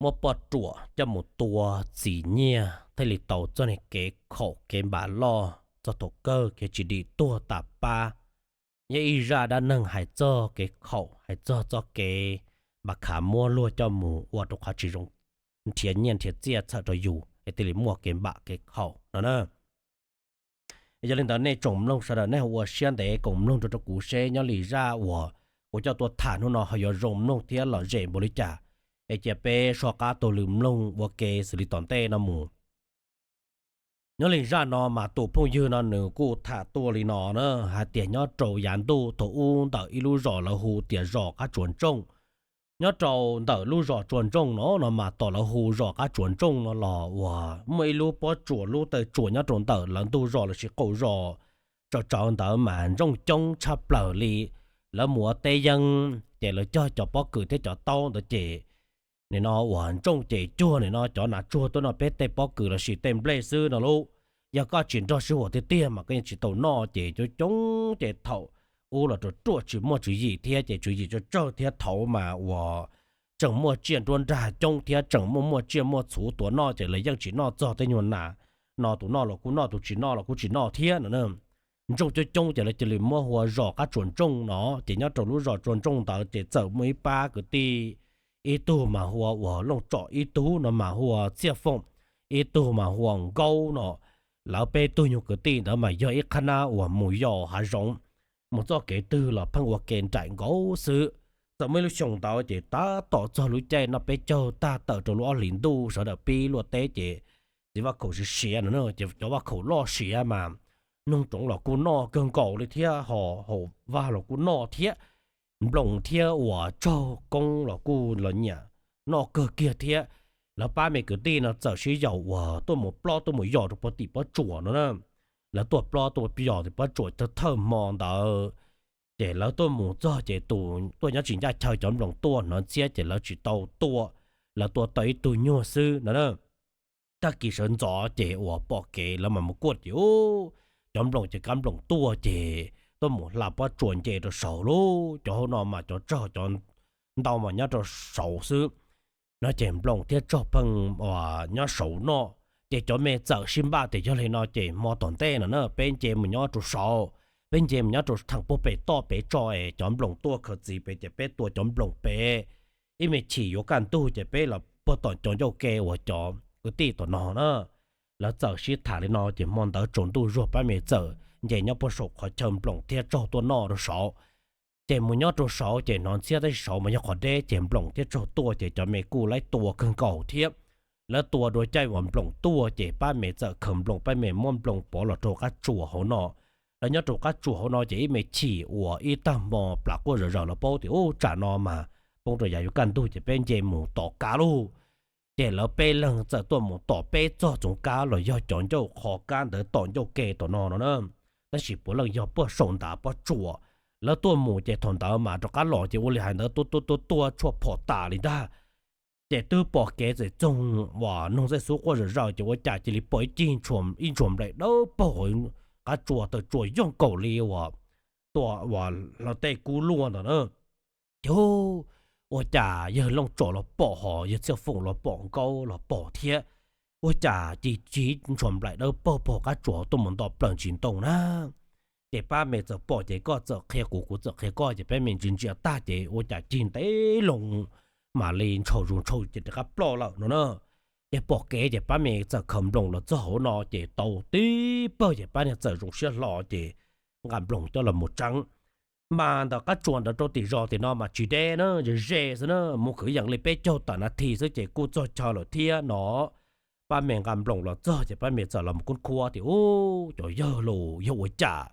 muab poj ruam coj mus tua txi nyiaj thiaj li tau txoj niag kev khaum kev npam loj txog thaum kawg kev tsis dim tuag tas pab. Yog ib zaj dab neeg hais txog kev khaum, hais txog txoj kev npam khav muab luag coj mus ua rau qhov tsis zoo, nrhiav nyiaj nrhiav txiaj txhawm rau yus es thiaj li muaj kev npam kev khaum no na. Yog li ntawd nej tsoom mloog sawv daws nej ho ua siab ntev koom mloog rau rau kuv seb nyob li zaj uas kuv coj tuaj tham hnub no ho yuav zoo mloog thiab lom zem npaum li cas, es cia peb soj qab taug lw mloog ua ke xws li tom ntej no mus. Nyob li zaj no mas tus phooj ywg no nws kuj tham tuaj li no na, hais tias nyob rau yav ntuj thaum ub ntawm ib lub zos lawv hu tias zos Qab Tsuas Ntsooj. Nyob rau ntawm lub zos Tsuas Ntsooj no no mas tom lawv hu zos Qab Tsuas Ntsooj no los uas muaj ib lub pob tsuas lub taw tsuas nyob rau ntawm lawv ntug zos lossis qaum zos. Tsawv tsawv ntawd mas ntsooj coob tshaj plaws li. Lawv mus ua teb yeeb ces lawv cog cov pob kws thiab cov taub ntawd ces nim no uas ntsooj ces cuag nim no cov nas tsuag tuaj noj peb tej pob kws lossis tej nplej xwb no lauj. Yog koj tsis nrog sib huam tiag tiag mas koj yeej tsis tau noj ces coob coob ces thaum ub los rau ruaj tsis muaj tswv yim thiab ces tswv yim tsawg tsawg thiab thaum mas uas tseem muaj tsiaj nruab nrag coob thiab tseem muaj muaj tsiaj muaj txhuv tuaj noj ces lawv yeej tsis noj txog tej nyuag nas no, tus noj los kuj noj tus tsis noj los kuj tsis noj thiab no. Ntsooj coob coob ces lawv cia li muab hu ua zos Qab Tsuas Ntsooj no ces nyob rau lub zos Tsuas Ntsooj ntawd ces txawm muaj ib pab kwv tij, ib tug mas hu ua uas Looj Tsom, ib tug no mas hu ua Txhiaj Foom, ib tug mas hu ua Nkaub no. Lawv peb tug nyuag kwv tij ntawd mas yog ib qhab nab uas mus yos hav zoov, mus txoj kev twg los pheej ua ke nraim nkaus xwb. Txawm muaj ib lub xyoo ntawd ces tab tom txog lub caij noj peb caug tag tawm rau lub ob hlis ntuj sawv daws pib luaj teb ces txiv vaj khaum siav siav no ces cov vaj khaum loj siav mas noog roov los kuj noj kawg nkaus li thiab ho haus vaj los kuj noj thiab. Nploos thiab uas tsaug koob los kuj los nyiam noj kawg kiag thiab. Lawv pab me kwv tij no txawm sib yaum uas tuaj mus plob tuaj mus yos rau puag tim pob tsuas no na. Lawv tuaj plob tuaj yos tim pob tsuas thawj hmo ntawd ces lawv tuaj mus txog ces tus tuaj nyob tsis ncaj chaw cov nploos tuaj hnov ntxhiab ces lawv tsis tau tua, lawv tua tau ib tug nyuag xwb no na. Tag kis sawv ntxov ces uas pom kev lawv mam mus kuaj ces cov nploos ces kab nploos tuaj ces tuaj mus hla pob tsuas nce rau saud lauj. Cov hauv no mas cov tsaug cov ntau mas nyob rau saud xwb no ces nploos thiab tsaug pheej nyob saud noj. Ces cov me txawm sib npaj tias yog li no ces hmo tom ntej no na peb nce mus nyob rau saud, peb nce mus nyob rau theem puag pem toj pem tso es cov nploos tuaj khaws txiv pem ces peb tua cov nploos pem. Ib me chim yuav kaj ntug ces peb los puag tom cov ncauj ke uas cov kwv tij tom no na. Lawv txawm sib tham li no ces hmo ntawd tsaus ntuj zuag pab me txawm nce nyob puag saum qhov chaw nploos thiab tsaug tuaj noj rau saud. Ces mus nyob rau saud ces hnov ntxhiab tab sis saud mas yog qhov deb ces nploos thiab tsaug tuaj ces cov me kuj laib tua kawg nkaus thiab. Lawv tua dua caij uas nploos tuaj ces pab me txawm khaws nploos, pab me muab nploos pov los rau qab tsuas hauv no. Lawv nyob rau qab tsuas hauv no ces ib me chim uas ib tag hmo plam quaj zom zaws lawv paub tias ub tsam no mas poob rau yav yuav kaj ntug ces peb nce mus tom kab lauj. Ces lawv peb leeg txawm tuaj mus tom peb txog txoov kab los yog cov ncauj qhov kab ntawd tom ncauj ke tom no no na. Tab sis puav leej yog puag saum ntav pob tsuas. Lawv tuaj mus ces thaum ntawd mas rov qab los ces ua li hais ntawd tuaj tuaj tuaj tuaj tshuaj phom tas li ntag. Ces twb pom kev txawm txoog uas noog txaij xub quaj zom zaws ces ua cas cia li pom ib cig ib ntshua nplaim dawb paug qab tsuas taw tsuas yoog kaum li uas tua uas hlo tej kub luaj ntawd na. Ces ua cas yawg Looj Tsom los pom hos yawg Txhiaj Foom los pom Nkaub los pom thiab. Ua cas ci ci ntshua nplaim dawb paug paug qab tsuas tuaj mus nto plaws ntsis ntoo na. Ces pab me txawm pom ces koj txawm qhia kuv, kuv txawm qhia koj ces peb me ntsia ntsia tag ces ua cas cig ntev loo mam li ntshaus zus ntshaus ces rov qab ploj lawm no na. Ces pom kev ces pab me txawm khaws nploos los txog hauv no ces tau tib pawg ces pab niag txawm zoo siab hlo ces nqa nploos coj los mus tseeb. Mas ntawm qab tsuas ntawd rau tim zos tim no mas tsis deb na, ze ze xwb na, mus kwv yees li peb caug tam nas this xwb ces kuj txog chaw lawm thiab no. Pab me nqa nploos los txog ces pab me txawm los mus kub khuab tias ub cov yawg los yog ua cas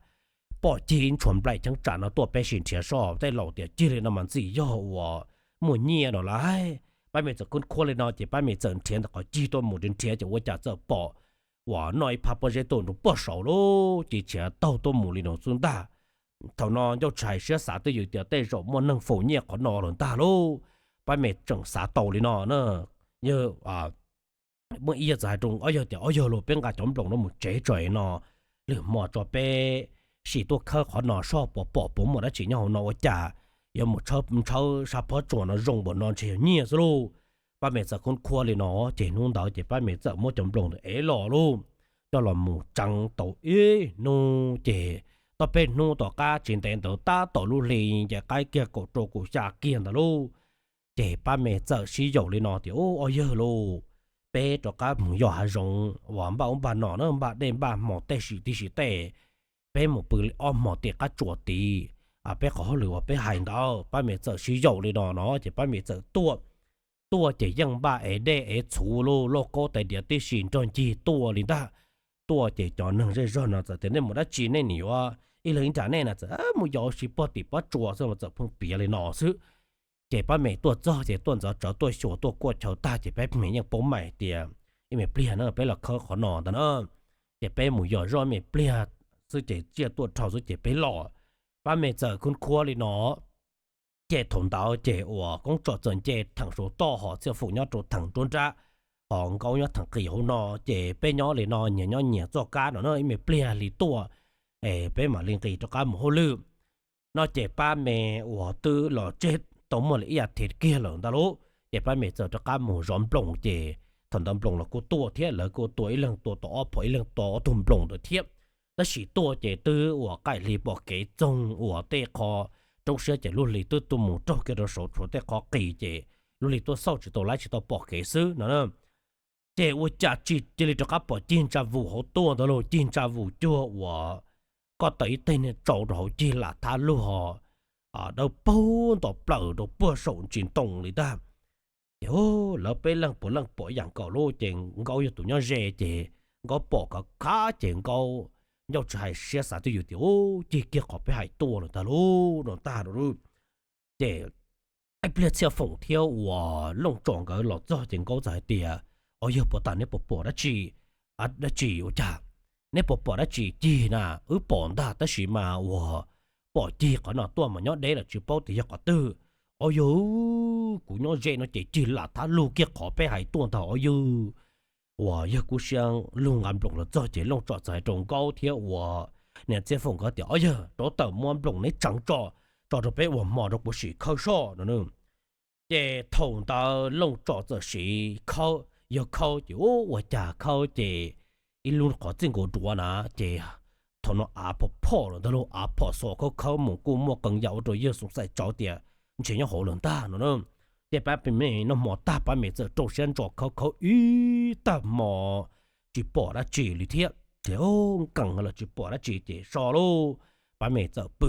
pom cig ntshua nplaim cheeb tsam no tuaj peb sim nrhiav soj tej laus tias cig li no mas ntxim yog uas muaj nyiaj no lauj. Pab me txawm kub khuab li no ces pab me txawm nrhiav ntawm qhov cig tuaj mus nrhiav nrhiav ces ua cas txawm pom uas noj ib phab pob zeb tuaj nrug puag saud lub ci tshiav taug tuaj mus li no xwb ntag. Thaum no ncauj tshais siab xav twj ywm tias tej zaum muaj neeg faus nyiaj qhov no lawm ntag lauj. Pab me tseem xav tau li no na, yawg muaj ib yawg txawm hais rau ob yawg tias ob yawg los peb nqa cov nploos no mus tsev tso no, lwm hmo tso peb sim tuaj khawb qhov no soj puas pom puas muaj dab tsi nyob hauv no ua cas yuav mus tshawb sab pob tsuas no zoo npaum no ntshe yog nyiaj xwb lauj. Pab Mem txawm khoob khuab li no, ces hnub ntawd ces Pab Mem txawm muab cov nploos ntawd ev los lauj, coj los mus tseev tau ib hnub ces tau peb hnub tom qab tsis ntev ntawd tab tom lub hli nce qaib kiag kaum rau kaum xya kiag ntawd lauj. Ces Pab Mem txawm sib yaum li no tias, Ub, ob yawg lauj, peb rov qab mus yos hav zoov uas npaj ub npaj no na, npaj dej npaj hmo tej sim tib si tej, peb mus pw li ob hmos tim qab tsuas tid, peb qhov hauj lwm uas peb hais ntawd. Pab Mem txawm sib yaum li no no ces Pab Mem txawm tuaj. Tuaj ces yeej npaj ev dej ev txhuv lauj, lauj kaub tais diav tib si nrog ncig tuaj li ntag. Tuaj ces cov neeg zej zog no txawm tias, Nej mus dab tsi nej nim yuav ib leeg ib nra nej na? Txawm, Mus yos sis puag tim pob tsuas xwb. Txawm pheej piav li no xwb. Ces Pab Mem tuaj txog ces tuaj ntxov tsawv tuaj xyuas tuaj kuaj chaw tag ces Pab Mem yeej paub meej tias ib me pliag na peb los khawb qhov no ntag na. Ces peb mus yos zoj me pliag xwb ces tsiaj tuaj dhau xwb ces peb los. Pab Mem txawm khoob khuab li no. Ces thaum ntawd ces uas Koob Tsom txawm nce theem saum toj hos Txhiaj Foom nyob rau theem nruab nrab, hos Nkaub nyob theem qis hauv no, ces peb nyob li no nyias nyob nyias txoj kab no na, ib me pliag li tuaj es peb mam li nqis rov qab mus hauj lwm no. Ces Pab Mem uas twb los tseg tau muaj li ib yam thiv kiag lawm ntag lauj, ces Pab Mem txawm rov qab mus zov nploos ces thaum ntawd nploos los kuj tuaj thiab, lawv kuj tua ib leeg tua tau ob phom ib leeg tua ob tug nploos ntawd thiab. Tab sis tuaj ces twb uas qaij hli pom kev txoog uas tej qho roob siab ces lub hli twb tuaj mus raug kiag rau saud tshuav tej qhov qis ces lub hli tuaj xauj tsis tau lawm tsis tau pom kev xwb no. Ces ua cas tsis cia li rov qab pom cig ntsa vus hauv tuaj ntawd lauj, cig ntsa vus cuag uas koj taws ib teg niag tsau rau hauv cig lam thab lug ho dawb paug nto plaws rau puag saum ntsis ntoo li ntag. Ces lawv peb leej puav leej pom ib yam nkaus lauj, ces Nkaub yog tus nyob ze ces Nkaub pom khav khav ces Nkaub ncauj tsis hais siab xav twj ywm tias, Ub, cig kiag qhov peb hais tuaj lawm ntag lauj, no ntag lauj. Ces ib pliag Txhiaj Foom thiab uas Looj Tsom nkawd los txog ces Nkaub txawm hais tias, Ob yawg, puas tas neb puas pom dab tsi? Dab tsi ua cas? Neb puas pom dab tsi cig na? Wb pom ntag tab sis mas uas pom cig qhov no tuaj mas nyob deb lawm tsis paub tias yog qhov twg. Ob yawg, kuv nyob ze no ces cig lam thab lug kiag qhov peb hais tuaj ntag ob yawg. Uas yawg kub siab lug nqa nploos los txog ces Looj Tsom txawm hais rau Nkaub thiab uas niam Txhiaj Foom nkawd tias, Ob yawg, rov tawm muab nploos neb tseev tso, tso rau peb ua hmo rau kuv sim khawb soj no. Ces thaum ntawd Looj Tsom txawm siv khawb, yog khawb ces ua cas khawb ces ib lub qhov txij nkaus duav na, ces thaum no av phom phom lawm ntag lauj, av phom xo khawb khawb mus kuj muaj qee yam ua rau yawg xoom xaim tsawv tias ntshe nyob hauv lawm ntag no na. Ces Pab Mem noj hmo tag Pab Mem txawm rau siab ntso khawb khawb ib tag hmo tsis pom dab tsi li thiab ces nkees lawm tsis pom dab tsi ces so lauj. Pab Mem txawm pw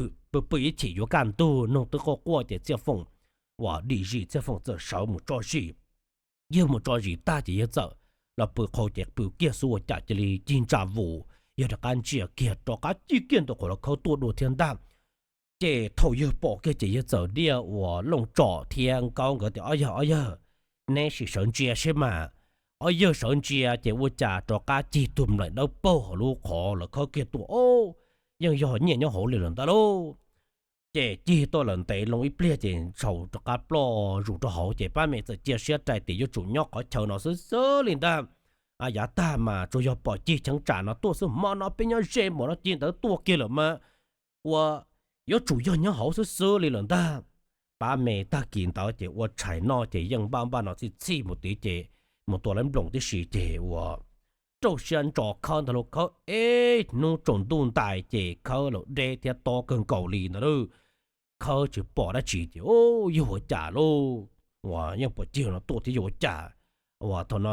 pw ib chim yuav kaj ntug, noog twb quaj quaj ces Txhiaj Foom uas dim zis Txhiaj Foom txawm sawv mus tso zis. Yawg mus tso zis tag ces yawg txawm los pw qhau ces pw kiag xwb ua cas cia li cig ntsa vus, yawg rov qab ntsia kiag rov qab cig kiag ntawm qhov lawv khawb tuaj dua thiab ntag. Ces thaum yawg pom kiag ces yawg txawm diaj uas Looj Tsom thiab Nkaub nkawd tias, Ob yawg, ob yawg, neb sim sawv ntsia seb mas. Ob yawg sawv ntsia ces ua cas rov qab cig tug nplaim dawb paug hauv lub qhov lawv khawb kiag tuaj, yeej yog nyiaj nyob hauv li lawm ntag lauj. Ces cig tuaj lawm ntev loo ib pliag ces ntshaus rov qab ploj zus rau hauv ces Pab Mem txawm cia siab rais tias yuav tsum nyob qhov chaw no xwb xwb li ntag. Yav tag mas tsuas yog pom cig cheeb tsam no tuaj xwb, hmo no peb nyob ze npaum no cig ntawd tuaj kiag lawm mas ua yuav tsum yog nyob hauv xwb xwb li lawm ntag. Pab Mem tag kis ntawd ces ua tshais noj ces yeej npaj npaj no txhij txhij mus tid ces mus tua lawv nploos tib si ces ua rau siab ntso khawb ntag lauj, khawb ib hnub tsaus ntuj ntais ces khawb los deb thiab tob kawg nkaus li ntawd lauj. Khawb tsis pom dab tsi ces, Ub, yog ua cas lauj? Uas yeej pom cig no tuaj thiab yuav ua cas? Uas thaum no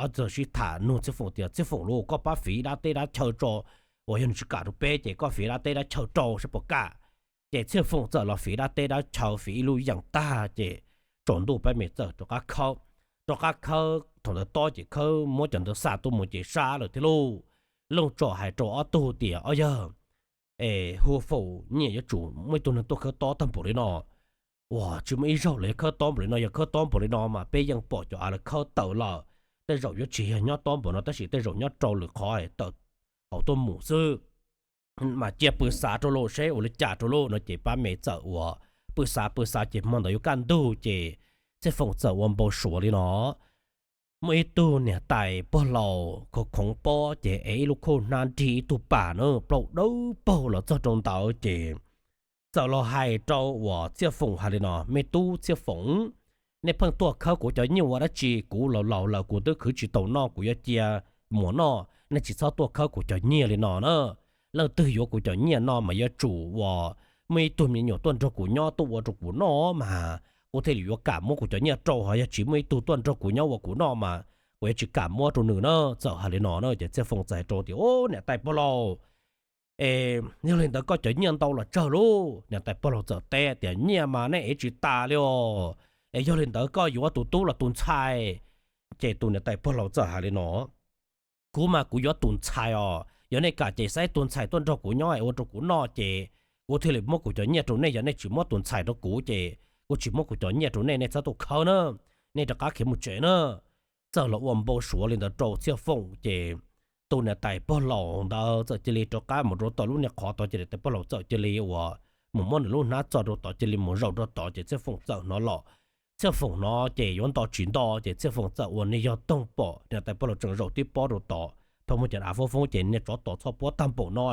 ob txawm sib tham nug Txhiaj Foom tias, Txhiaj Foom lauj, koj pab fiv dab teb dab chaw tso, uas yog nws tsis kam rau peb ces koj fiv dab teb dab chaw rau saib puas kam. Ces Txhiaj Foom txawm los fiv dab teb dab chaw fiv ib lub yeem tag ces tsaus ntuj Pab Mem txawm rov qab khawb. Rov qab khawb thaum ntawd tob ces khawb muab cov ntawd xa tuaj mus ces sab lawm thiab lauj. Looj Tsom hais rau ob tug tias, Ob yawg, es Hua Foom nyiam yuav tsum muaj ib tug neeg tuaj khawb tob tag npaum li no. Uas tsis muaj ib zaug los yog khawb tob npaum li no, yog khawb tob npaum li no mas peb yeej pom cov av lawv khawb tawm lawm. Tej zaum yuav tsis yog nyob tob npaum no tab sis tej zaum nyob rau lwm qhov tawm hauv tuaj mus xwb. Mas cia pw xav rau lauj seb ua li cas rau lauj no ces Pab Mem txawm uas pw xav pw xav ces hmo ntawd yuav kaj ntug ces Txhiaj Foom txawm ua npau suav li no. Muaj ib tug niam tais pog laus khoov khoov pob ces ev ib lub khauj hnab nrig ib tug pas na plaub dawb paug los txog rau ntawd ces txawm los hais rau uas Txhiaj Foom hais li no, Me tub Txhiaj Foom, nej pheej tuaj khawb kuv cov nyiaj ua dab tsi? Kuv laus laus lawm kuv twb khwv tsis tau noj, kuv yuav cia muam noj, nej tsis txhob tuaj khawb kuv cov nyiaj li no na. Leej twg yuav kuv cov nyiaj no mas yuav tsum uas muaj ib tug me nyuam tuaj nrog kuv nyob tuaj ua rau kuv noj mas kuv thiaj li yuav kam muab kuv cov nyiaj rau, ho yog tsis muaj ib tug tuaj nrog kuv nyob ua kuv noj mas kuv yuav tsis kam muab rau nws na. Txawm hais li no na ces Txhiaj Foom txawm hais rau tias, Ub, niam tais pog laus, es yog li ntawd koj cov nyiaj ntau los tsawg lauj? Niam tais pog laus txawm teb tias, Nyiaj mas nej ev tsis tas li os. Es yog li ntawd koj yuav tus tub los tus ntxhais? Ces tus niam tais pog laus txawm hais li no, Kuv mas kuv yuav tus ntxhais os. Yog nej kam ces xaiv tus ntxhais tuaj nrog kuv nyob es ua rau kuv noj ces kuv thiaj li muab kuv cov nyiaj rau nej. Yog nej tsis muab tus ntxhais rau kuv ces kuv tsis muab kuv cov nyiaj rau nej, nej txhob tuaj khawb na, nej rov qab khiav mus tsev na. Txawm los ua npau suav li ntawd rau Txhiaj Foom ces tus niam tais pog laus ntawd txawm cia li rov qab mus rau tom lub niag qhov tod ces niam tais pog laus txawm cia li uas mus muab nws lub hnab txo rau tod, cia li mus zaum rau tod ces Txhiaj Foom txawm hnov los. Txhiaj Foom hnov ces yuav nto tsis nto ces Txhiaj Foom txawm ua niag yog toog pom niam tais pog laus tseem zaum tib pob rau tod, pheej muab cov av foob foob ces niag tsov tom txhoj puab tag npaum no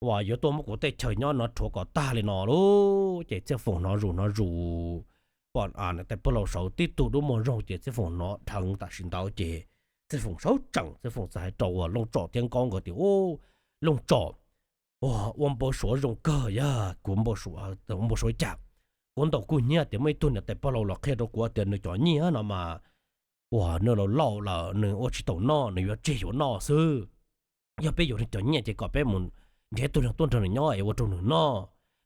uas yuav tuaj muab kuv tej chaw nyob no rhuav kom tag li no lauj. Ces Txhiaj Foom hnov zus hnov zus, pom niam tais pog laus sawv tib tug dub muag zoog ces Txhiaj Foom hnov dheev tam sim ntawd ces Txhiaj Foom sawv tsees, Txhiaj Foom txawm hais rau uas Looj Tsom thiab Nkauj nkawd tias, Ub, Looj Tsom, ua npau suav zoo kawg, yog kuv npau suav cas? Kuv ntaus kuj hnyiab tias muaj ib tug niam tais pog laus los qhia rau kuv tias nws cov nyiaj no mas uas nws laus laus lawm, nws ua tsis tau noj, nws yuav tseg yuav noj xwb. Yog peb yuav nws cov nyiaj ces kom peb mus nrhiav ib tug neeg tuaj nrog nws nyob es ua rau nws noj,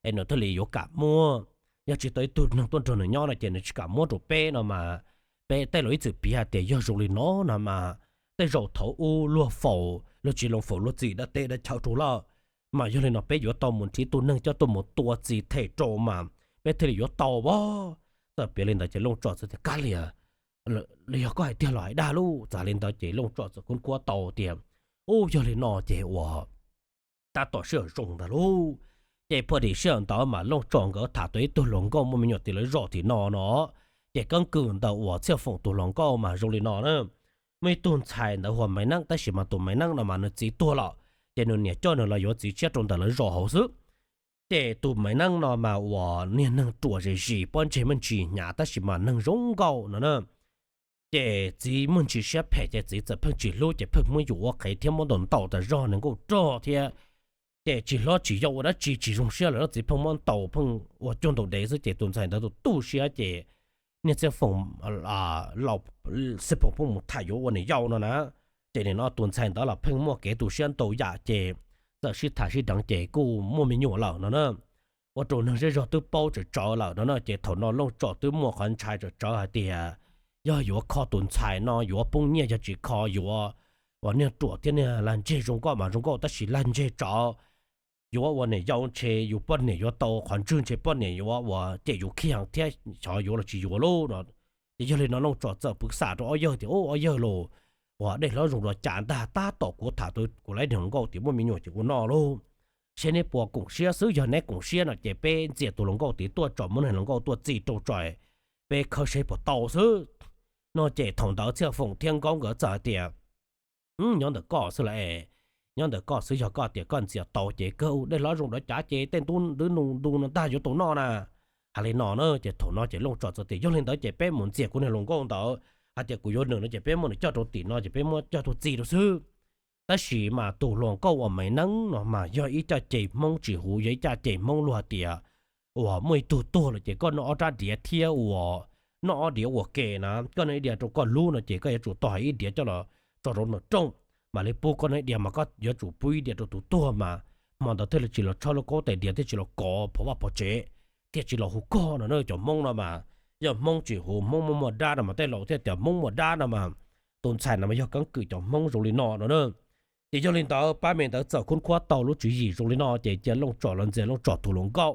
es nws thiaj li yuav kam muab. Yog tsis tau ib tug neeg tuaj nrog nws nyob no ces nws tsis kam muab rau peb no mas. Peb tej laus ib txwm piav hais tias yog zoo li no no mas, tej zaum thaum ub luag faus luag tsis loo faus luag txim dab teb dab chaw rau lawm, mas yog li no peb yuav tau mus nrhiav tus neeg coj tuaj mus tua txi them rau mas peb thiaj li yuav tau as. Txawm piav li ntawd ces Looj Tsom txawm tias, Kab lias, los yog koj hais tiag los hais dag lauj? Txawm li ntawd ces Looj Tsom txawm khub khuab tau tias, Ub, yog li no ces uas tab tom sij hawm zoo ntag lauj. Ces pom dim sij hawm ntawd mas Looj Tsom nkawd tham tau ib tug hluas nkauj muaj me nyuam tim lawv zos tim no no, ces keeb kwm ntawm uas Txhiaj Foom tus hluas nkauj mas zoo li no na. Muaj ib tug ntxhais ntawd hu ua Maiv Neeb, tab sis mas tus Maiv Neeb no mas nws txiv tuag lawm, ces nws niam coj nws los yuav txiv tshiab rau ntawm lawv zos hauv xwb. Ces tus Maiv Neeb no mas uas niag neeg ruam zis zis, pob ntseg muaj ntsis hnyav tab sis mas neeg zoo nkauj no na. Ces txiv muaj ntsis siab phem ces txiv txawm pheej tsis hlub ces pheej muab yus ua qhev thiab muab ntaus ntaus tas zog, nws nkauj rog thiab. Ces tsis hlob tsis yau ua dab tsi tsis zoo siab lawm, txiv pheej muab ntaus pheej ua cuag ntaus dev xwb ces tus ntxhais ntawd tus tu siab ces niag Txhiaj Foom, Txhiaj Foom pheej mus tham yuav ua niam yau no na. Ces nim no tus ntxhais ntawd los pheej muaj kev tu siab ntau yam ces txawm sib tham sib deev ces kuj muaj me nyuam lawm no na. Ua rau neeg zej zog twb paub tsawm tsawv lawm no na, ces thaum no Looj Tsom twb muaj qhov ntshai tsawm tsawv hais tias yog yuav kho tus ntxhais no yuav poob nyiaj, yog tsis kho yuav, uas niag ruam thiab niag lag ntseg zoo nkauj mas zoo nkauj tab sis lag ntseg tsawv. Yuav ua niam yau ntshe yus poj niam yuav tau qhov ntswg, ntshe poj niam yuav uas cem yus khiav thiab xyov yuav los tsis yuav lauj no. Ces yog li no Looj Tsom txawm pw xam rau ob yawg tias, Ub, ob yawg los, uas dej hlob zoo los cas ntag, tab tom kuv tham tau kuv lawv hluas nkauj tias muaj me nyuam ces ua no lauj. Seb neb puas koom siab xwb, yog neb koom siab no ces peb ntxias tus hluas nkauj tid tuaj tso, muab nws hluas nkauj tuaj txi rau tso, peb khawb seb puas tau xwb no. Ces thaum ntawd Txhiaj Foom thiab Nkauj nkawd txawm hais tias, Nyob ntawm koj xwb las es, nyob ntawm koj xwb, yog koj tias koj ntxias tau ces kawg, dej hlob zoo los cas ces tej ntub ntu no ntag yuav tau noj na. Hais li no na ces thaum no ces Looj Tsom txawm tias, Yog li ntawd ces peb mus ntxias kuv niag hluas nkauj ntawd, hais tias kuv yuav nws no ces peb muab nws coj rau tim no ces peb muab coj tuaj txi rau xwb. Tab sis mas tus hluas nkauj uas Maiv Neeb no mas yog ib caj ces Hmoob tsis huv, yog ib caj ces Hmoob luag hais tias uas muaj ib tug tuag lawm ces koj noj ob rab diav thiab uas noj ob diav ua ke na, koj noj ib diav rau koj lub no ces koj yuav tsum tau hais ib diav coj los tso rau nram rooj, mam li pub koj noj ib diav, mas koj yuav tsum pub ib diav rau tus tuag mas hmo ntawd thiaj li tsis los tshob lub kaub tais diav, thiaj tsis los kov phov vaj phov tsev, thiaj tsis los hu koj no na. Cov Hmoob no mas yog Hmoob tsis huv, Hmoob muaj muaj dab no mas, tej laus thiaj tias Hmoob muaj dab no mas, tus ntxhais no mas yog keeb kwm cov Hmoob zoo li no no na. Ces yog li ntawd pab me ntawd txawm khub khuab tau lub tswv yim zoo li no ces cia Looj Tsom los ntxias Looj Tsom tus hluas nkauj.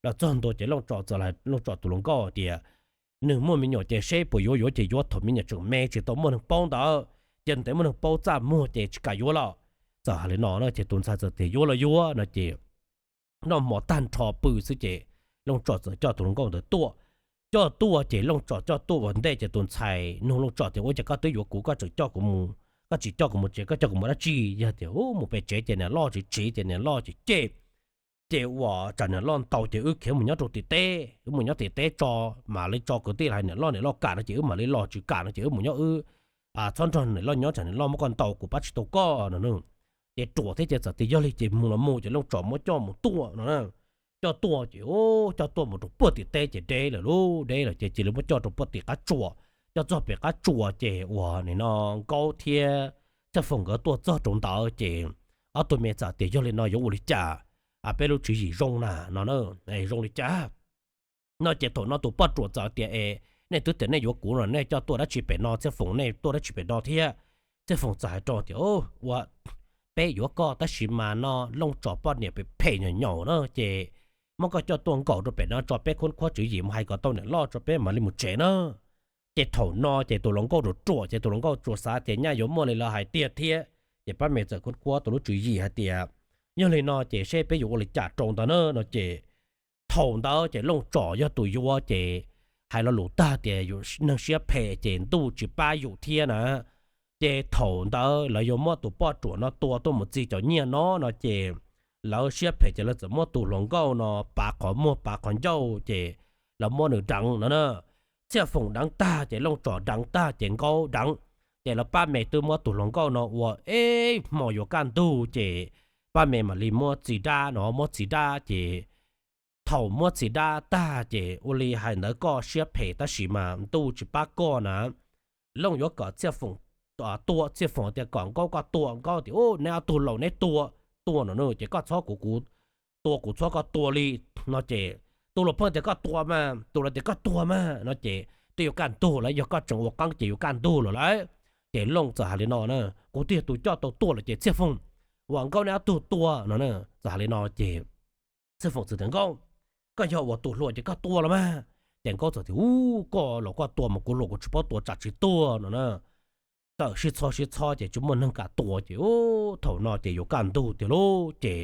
Los txog ntua ces Looj Tsom txawm hais Looj Tsom tus hluas nkauj tias nws muaj me nyuam ces seb puas yuav, yuav ces yuav thaum me nyuam tseem me tsis tau muaj neeg paub ntawd, ces ntev muaj neeg paub txaj muag ces tsis kam yuav lawm. Txawm hais li no na ces tus ntxhais txawm tias yuav los yuav no ces noj hmo tag nrho pw xwb ces Looj Tsom txawm coj tus hluas nkauj ntawd tuaj. Coj tuaj ces Looj Tsom coj tuaj ua ntej ces tus ntxhais nug Looj Tsom tias, Ua cas koj twb yuav kuv, koj tseem coj kuv mus, koj tsis coj kuv mus tsev, koj coj kuv mus dab tsi? Yog tias mus pem tsev ces niam loj tsis tsiv, ces niam loj tsis cem, ces uas tsam niam loj ntaus ces wb khiav mus nyob rau tim teb, wb mus nyob tim teb tso, mam li tso kwv tij los hais niam loj, niam loj kam no ces wb mam li los, tsis kam no ces wb mus nyob wb, txhob nrog niam loj nyob tsam niam loj muab koj ntaus kuv pab tsis tau koj no. Ces ruam thiab ces txawm tias yog li ces mus los mus, ces Looj Tsom muab coj mus tuaj no. Coj tuaj ces coj tuaj mus rau puag tim teb ces deb lawm lauj, deb lawm ces cia li muab coj rau puag tim qab tsuas. Coj txog pem qab tsuas ces uas nim no Nkaub thiab Txhiaj Foom nkawd tuaj txog rau ntawd ces ob tug me txawm tias yog li no yuav ua li cas peb lub tswv yim zoo na no, zoo li cas no ces thaum no tus poj ruam txawm tias es nej twb tias nej yuav kuv no nej coj tuaj dab tsi pem no, Txhiaj Foom nej tuaj dab tsi pem no thiab. Txhiaj Foom txawm hais rau tias ua peb yuav koj tab sis mas no Looj Tsom poj niam phem phem nyaum nyaum na ces muab koj coj tuaj nkaum rau pem no tso peb khub khuab tswv yim mus hais kom tau niam loj tso peb mam li mus tsev na. Ces thaum no ces tus hluas nkauj ruam ruam ces tus hluas nkauj tsuas xav tias nyaj yuav muaj li lawv hais tiag thiab, ces pab me txawm khub khuab tau lub tswv yim hais tias yog li no ces seb peb yuav ua li cas rau ntawd na no ces thaum ntawd ces Looj Tsom yog tus yuav ces hais lo lus tag tias yus neeg siab phem ces ntuj tsis pab yus thiab na. Ces thaum ntawd lawv yuav muab tus poj ruam no tua tuaj mus txi cov nyiaj no no ces lawv siab phem ces lawv txawm muab tus hluas nkauj no pav qhov muag pav qhov ncauj ces lawv muab nws deev no na. Txhiaj Foom deev tag ces Looj Tsom deev tag ces Nkaub deev. Ces lawv pab me twb muab tus hluas nkauj no ua ib hmo yuav kaj ntug ces pab me mam li muab txiv dab no, muab txiv dab ces thaum muab txiv dab tag ces ua li hais ntawd koj siab phem tab sis mas ntuj tsis pab koj na. Looj yuav kom Txhiaj Foom tua, Txhiaj Foom tias kom Nkaub koj tua, Nkaub tias u neb ob tug laus neb tua, tua no ces koj txhob kuv, kuv tua kuv txhob koj tua li no ces tus laus pheej tias koj tua mas, tus laus tias koj tua mas no ces twb yuav kaj ntug lawm, yog koj tseem ua qeeb ces yuav kaj ntug lawm lauj. Ces Looj txawm hais li no na, kuv twb yog tus coj tau tuaj lawm ces Txhiaj Foom uas Nkaub neb ob tug tua no txawm hais li no ces Txhiaj Foom txawm tias Nkaub, koj yog ua tus hluas ces koj tua los mas. Ces Nkaub txawm tias u koj los koj tua mas kuv hluas kuv tsis paub tua tsam tsis tuag no na. Txawm sib txhob sib txhob ces tsis muaj neeg kam tua ces thaum no ces yuav kaj ntug tiag lauj ces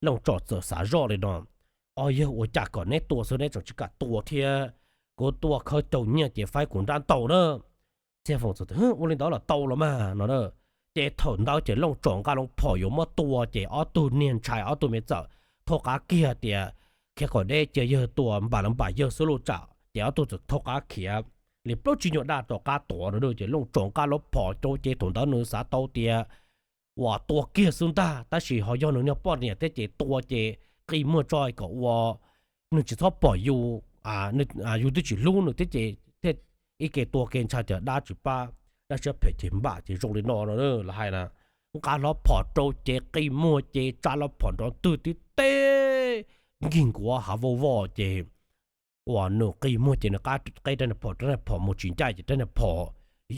Looj Tsom txawm xav zoj li no, o yog ua cas kom neb tua xwb neb tseem tsis kam tua thiab, kuv tua khawb caug nyiaj ces faib kuv nrab ntau na. Txhiaj Foom txawm tias ua li ntawd los tau los mas no. Ces thaum ntawd ces Looj Tsom nqa loo phom yuav muab tua ces ob tug niag ntshai ob tug me txawm thauj qab kiag tias khiav kom deb cia yawg tua npam los npam yawg xwb lauj tsam ces ob tug txawm thauj qab khiav li plaub tsib nyuag daj rov qab tuav no ces Looj Tsom nqa loo phom cau ces thaum ntawd nws xav tau tias uas tua kiag xwb ntag tab sis ho yog nws niag poj niam thiab ces tua ces qi muag tso kom ua nws tsis txhob pom yus, yus twb tsis hlub nws thiab ces thiaj ib ke tua ke ntshai tias dab tsis pab, dab siab phem ces npam ces zoo li no no lawv hais na. Nqa hlo phom rau ces qi muag ces tsa lub phom nrov twg tib teb nkig nkuav hav vau voj ces uas nws qi muag ces nws qab qeb rab niag phom, rab niag phom mus tsis ncaj ces rab niag phom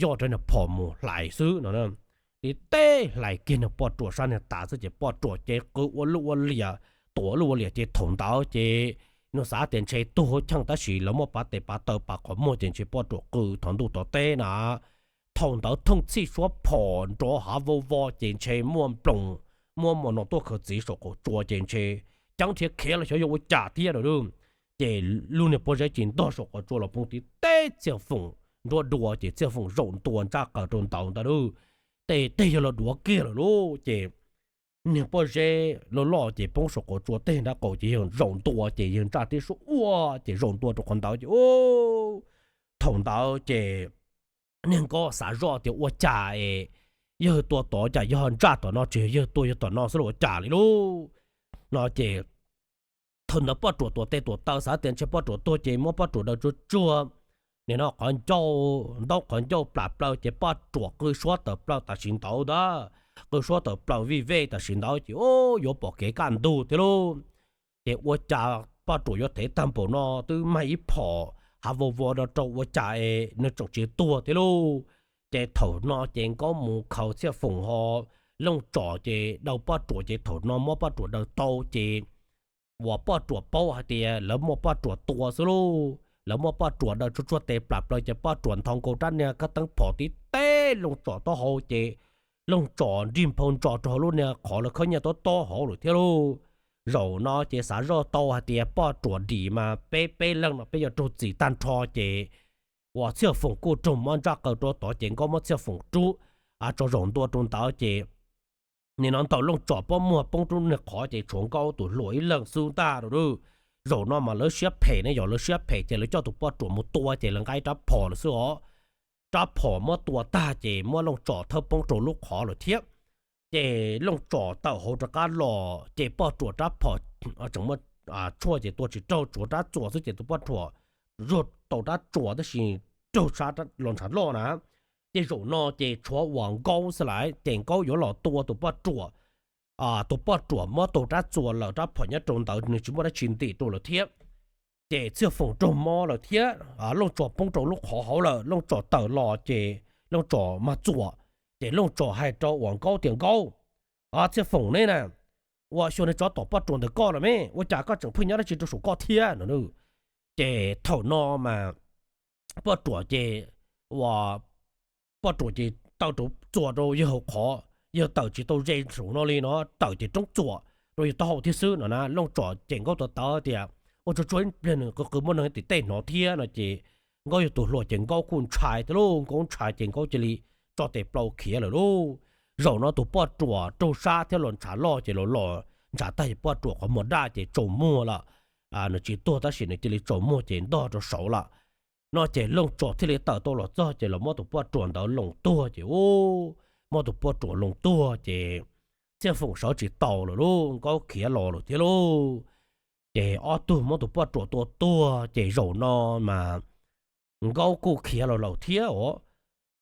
yoj rab niag phom mus hlais xwb no. Tib teb hlais kiag niag poj ruam sab niag tav xwb ces poj ruam ces qw ua luj ua liam, tuam ua luj ua liam ces thaum ntawd ces nws xav tias ntshe tuag hauv cheej tab sis lawv muaj pav tes pav taw pav qhov muag ces ntshe poj ruam qw thov ntuj thov teb na. Thaum ntawd thooj txhij suab phom nrov hav vau voj ces ntshe muaj nploos, muaj mos nos tuaj khaws txiv saum qaum tsua ces ntshe ceeb thiab khiav los xyov yog ua cas thiab no. Ces lub niag pob zeb ces ntog saum qaum tsua los poob tib teb Txhiaj Foom nruab dua ces Txhiaj Foom zaum ntua ntsaj qaws rau ntawd ntag lauj. Tej teg yog los duav kiag lawm lauj ces niag pob zeb loj loj ces poob saum qaum tsua teg nrab qaum ces yawg zaum ntua ces yawg ntsaj tib suab ua ces zaum ntua rau qhov ntawd ces thaum ntawd ces niag Nkaub xav zoj tias ua cas es yawg tua tod cas yog ntsaj tom no tsis yog yawg tua yawg tom no xwb los ua cas li lauj no ces thaum ntawd poj ruam tuam tes tuam taw xav tias ntshe poj ruam tuag ces muab poj ruam daws tsuag tsuag, nim no qhov ncauj ntaub qhov ncauj plam plaws ces poj ruam qw suab tawm plaws tam sim ntawd ntag, qw suab tawm plaws vij vej tam sim ntawd ces yuav pom kev kaj ntug thiab lauj. Ces ua cas poj ruam yuav thev tag npaum no twb mag ib phom hav vau vau no rau ua cas es nws tseem tsis tuag thiab lauj. Ces thaum no ces Nkaub mus khaws Txhiaj Foom ho Looj Tsom ces daws poj ruam ces thaum no muab poj ruam daws tau ces uas poj ruam paub hais tias lawv muab poj ruam tua xwb lauj, lawv muab poj ruam daws tsuag tsuag tes plam plaws ces poj ruam nthos nkaus rab niag kab teeb phom tib teb Looj Tsom taub hau ces Looj Tsom nrig nphau ntsos rau hauv lub niag qhov lawv khawb nyiaj tob tob hauv lawm thiab lauj. Zaum no ces xav zoj tau hais tias poj ruam dim mas peb peb leeg no peb yuav raug txim tag nrho ces uas Txhiaj Foom kuj raug mob ntsaj qaws rau tod ces Nkaub muab Txhiaj Foom rub tso zaum ntua rau ntawd ces nim no ntaus Looj Tsom pob muag poob rau niag qhov ces tshuav Nkaub tus hluas ib leeg xwb ntag lauj. Zaum no mas lawv siab phem ne, yog lawv siab phem ces lawv coj tus poj ruam mus tua ces lawv nqa rab phom lawm xwb os. Rab phom muab tua tag ces muab Looj Tsom thawb poob rau lub qhov lawm thiab. Ces Looj Tsom tawm hauv rov qab los ces poj ruam rab phom tseem muab tshuaj ces tua tsis raug, tshuav rab txuas xwb ces tus poj ruam zuag tau rab txuas tab sis raug sab los ntshav loj na. Ces zaum no ces tshuav uas Nkaub xwb lawm ces Nkaub yuav los tua tus poj ruam. Tus poj ruam muab tau rab txuas lawm, rab phom nyob rau ntawd nws tsis muaj dab tsi ntim rau lawm thiab. Ces Txhiaj Foom raug mob lawm thiab, Looj Tsom poob rau lub qhov hauv lawm, Looj Tsom tawm los ces Looj Tsom mag txuas. Ces Looj Tsom hais rau uas Nkaub tias, Nkaub, Txhiaj Foom ne na, ua xyuas nws tsov tom poj ruam ntawm koj lawm me, ua cas koj tseem pheej nyob dab tsi rau saum koj thiab no. Ces thaum no mas poj ruam ces, ua, poj ruam ces taw rau txuas rau yawg hauv qhov, yawg tawm tsis tau ze saum no li no, tawm ces roob txuas rau yawg taub hau thiab xwb no na. Looj Tsom ces Nkaub tawv tawv tias, ua tsuag tsuag ib pliag nws qw qw muab neeg tim tej hnov thiab no ces Nkaub yog tus hluas ces Nkaub kuj ntshai thiab lauj, Nkaub ntshai ces Nkaub cia li tso tes plaws khiav lawm lauj. Zaum no tus poj ruam raug sab thiab los ntshav loj ces los los ntshav tag ces poj ruam qhov muag daj ces tsaus muag lawm. Nws tsis tuag tab sis nws cia li tsaus muag ces ntog rau saud lawm. No ces Looj Tsom thiaj li tawm tau los txog ces los muab tus poj ruam ntawd loos tuag ces, u, muab tus poj ruam loos tuag ces Txhiaj Foom sawv tsis tau lawm lauj, Nkaub khiav los lawm thiab lauj. Ces ob tug muab tus poj ruam tua tuag ces zaum no mas Nkaub kuj khiav los lawm thiab os.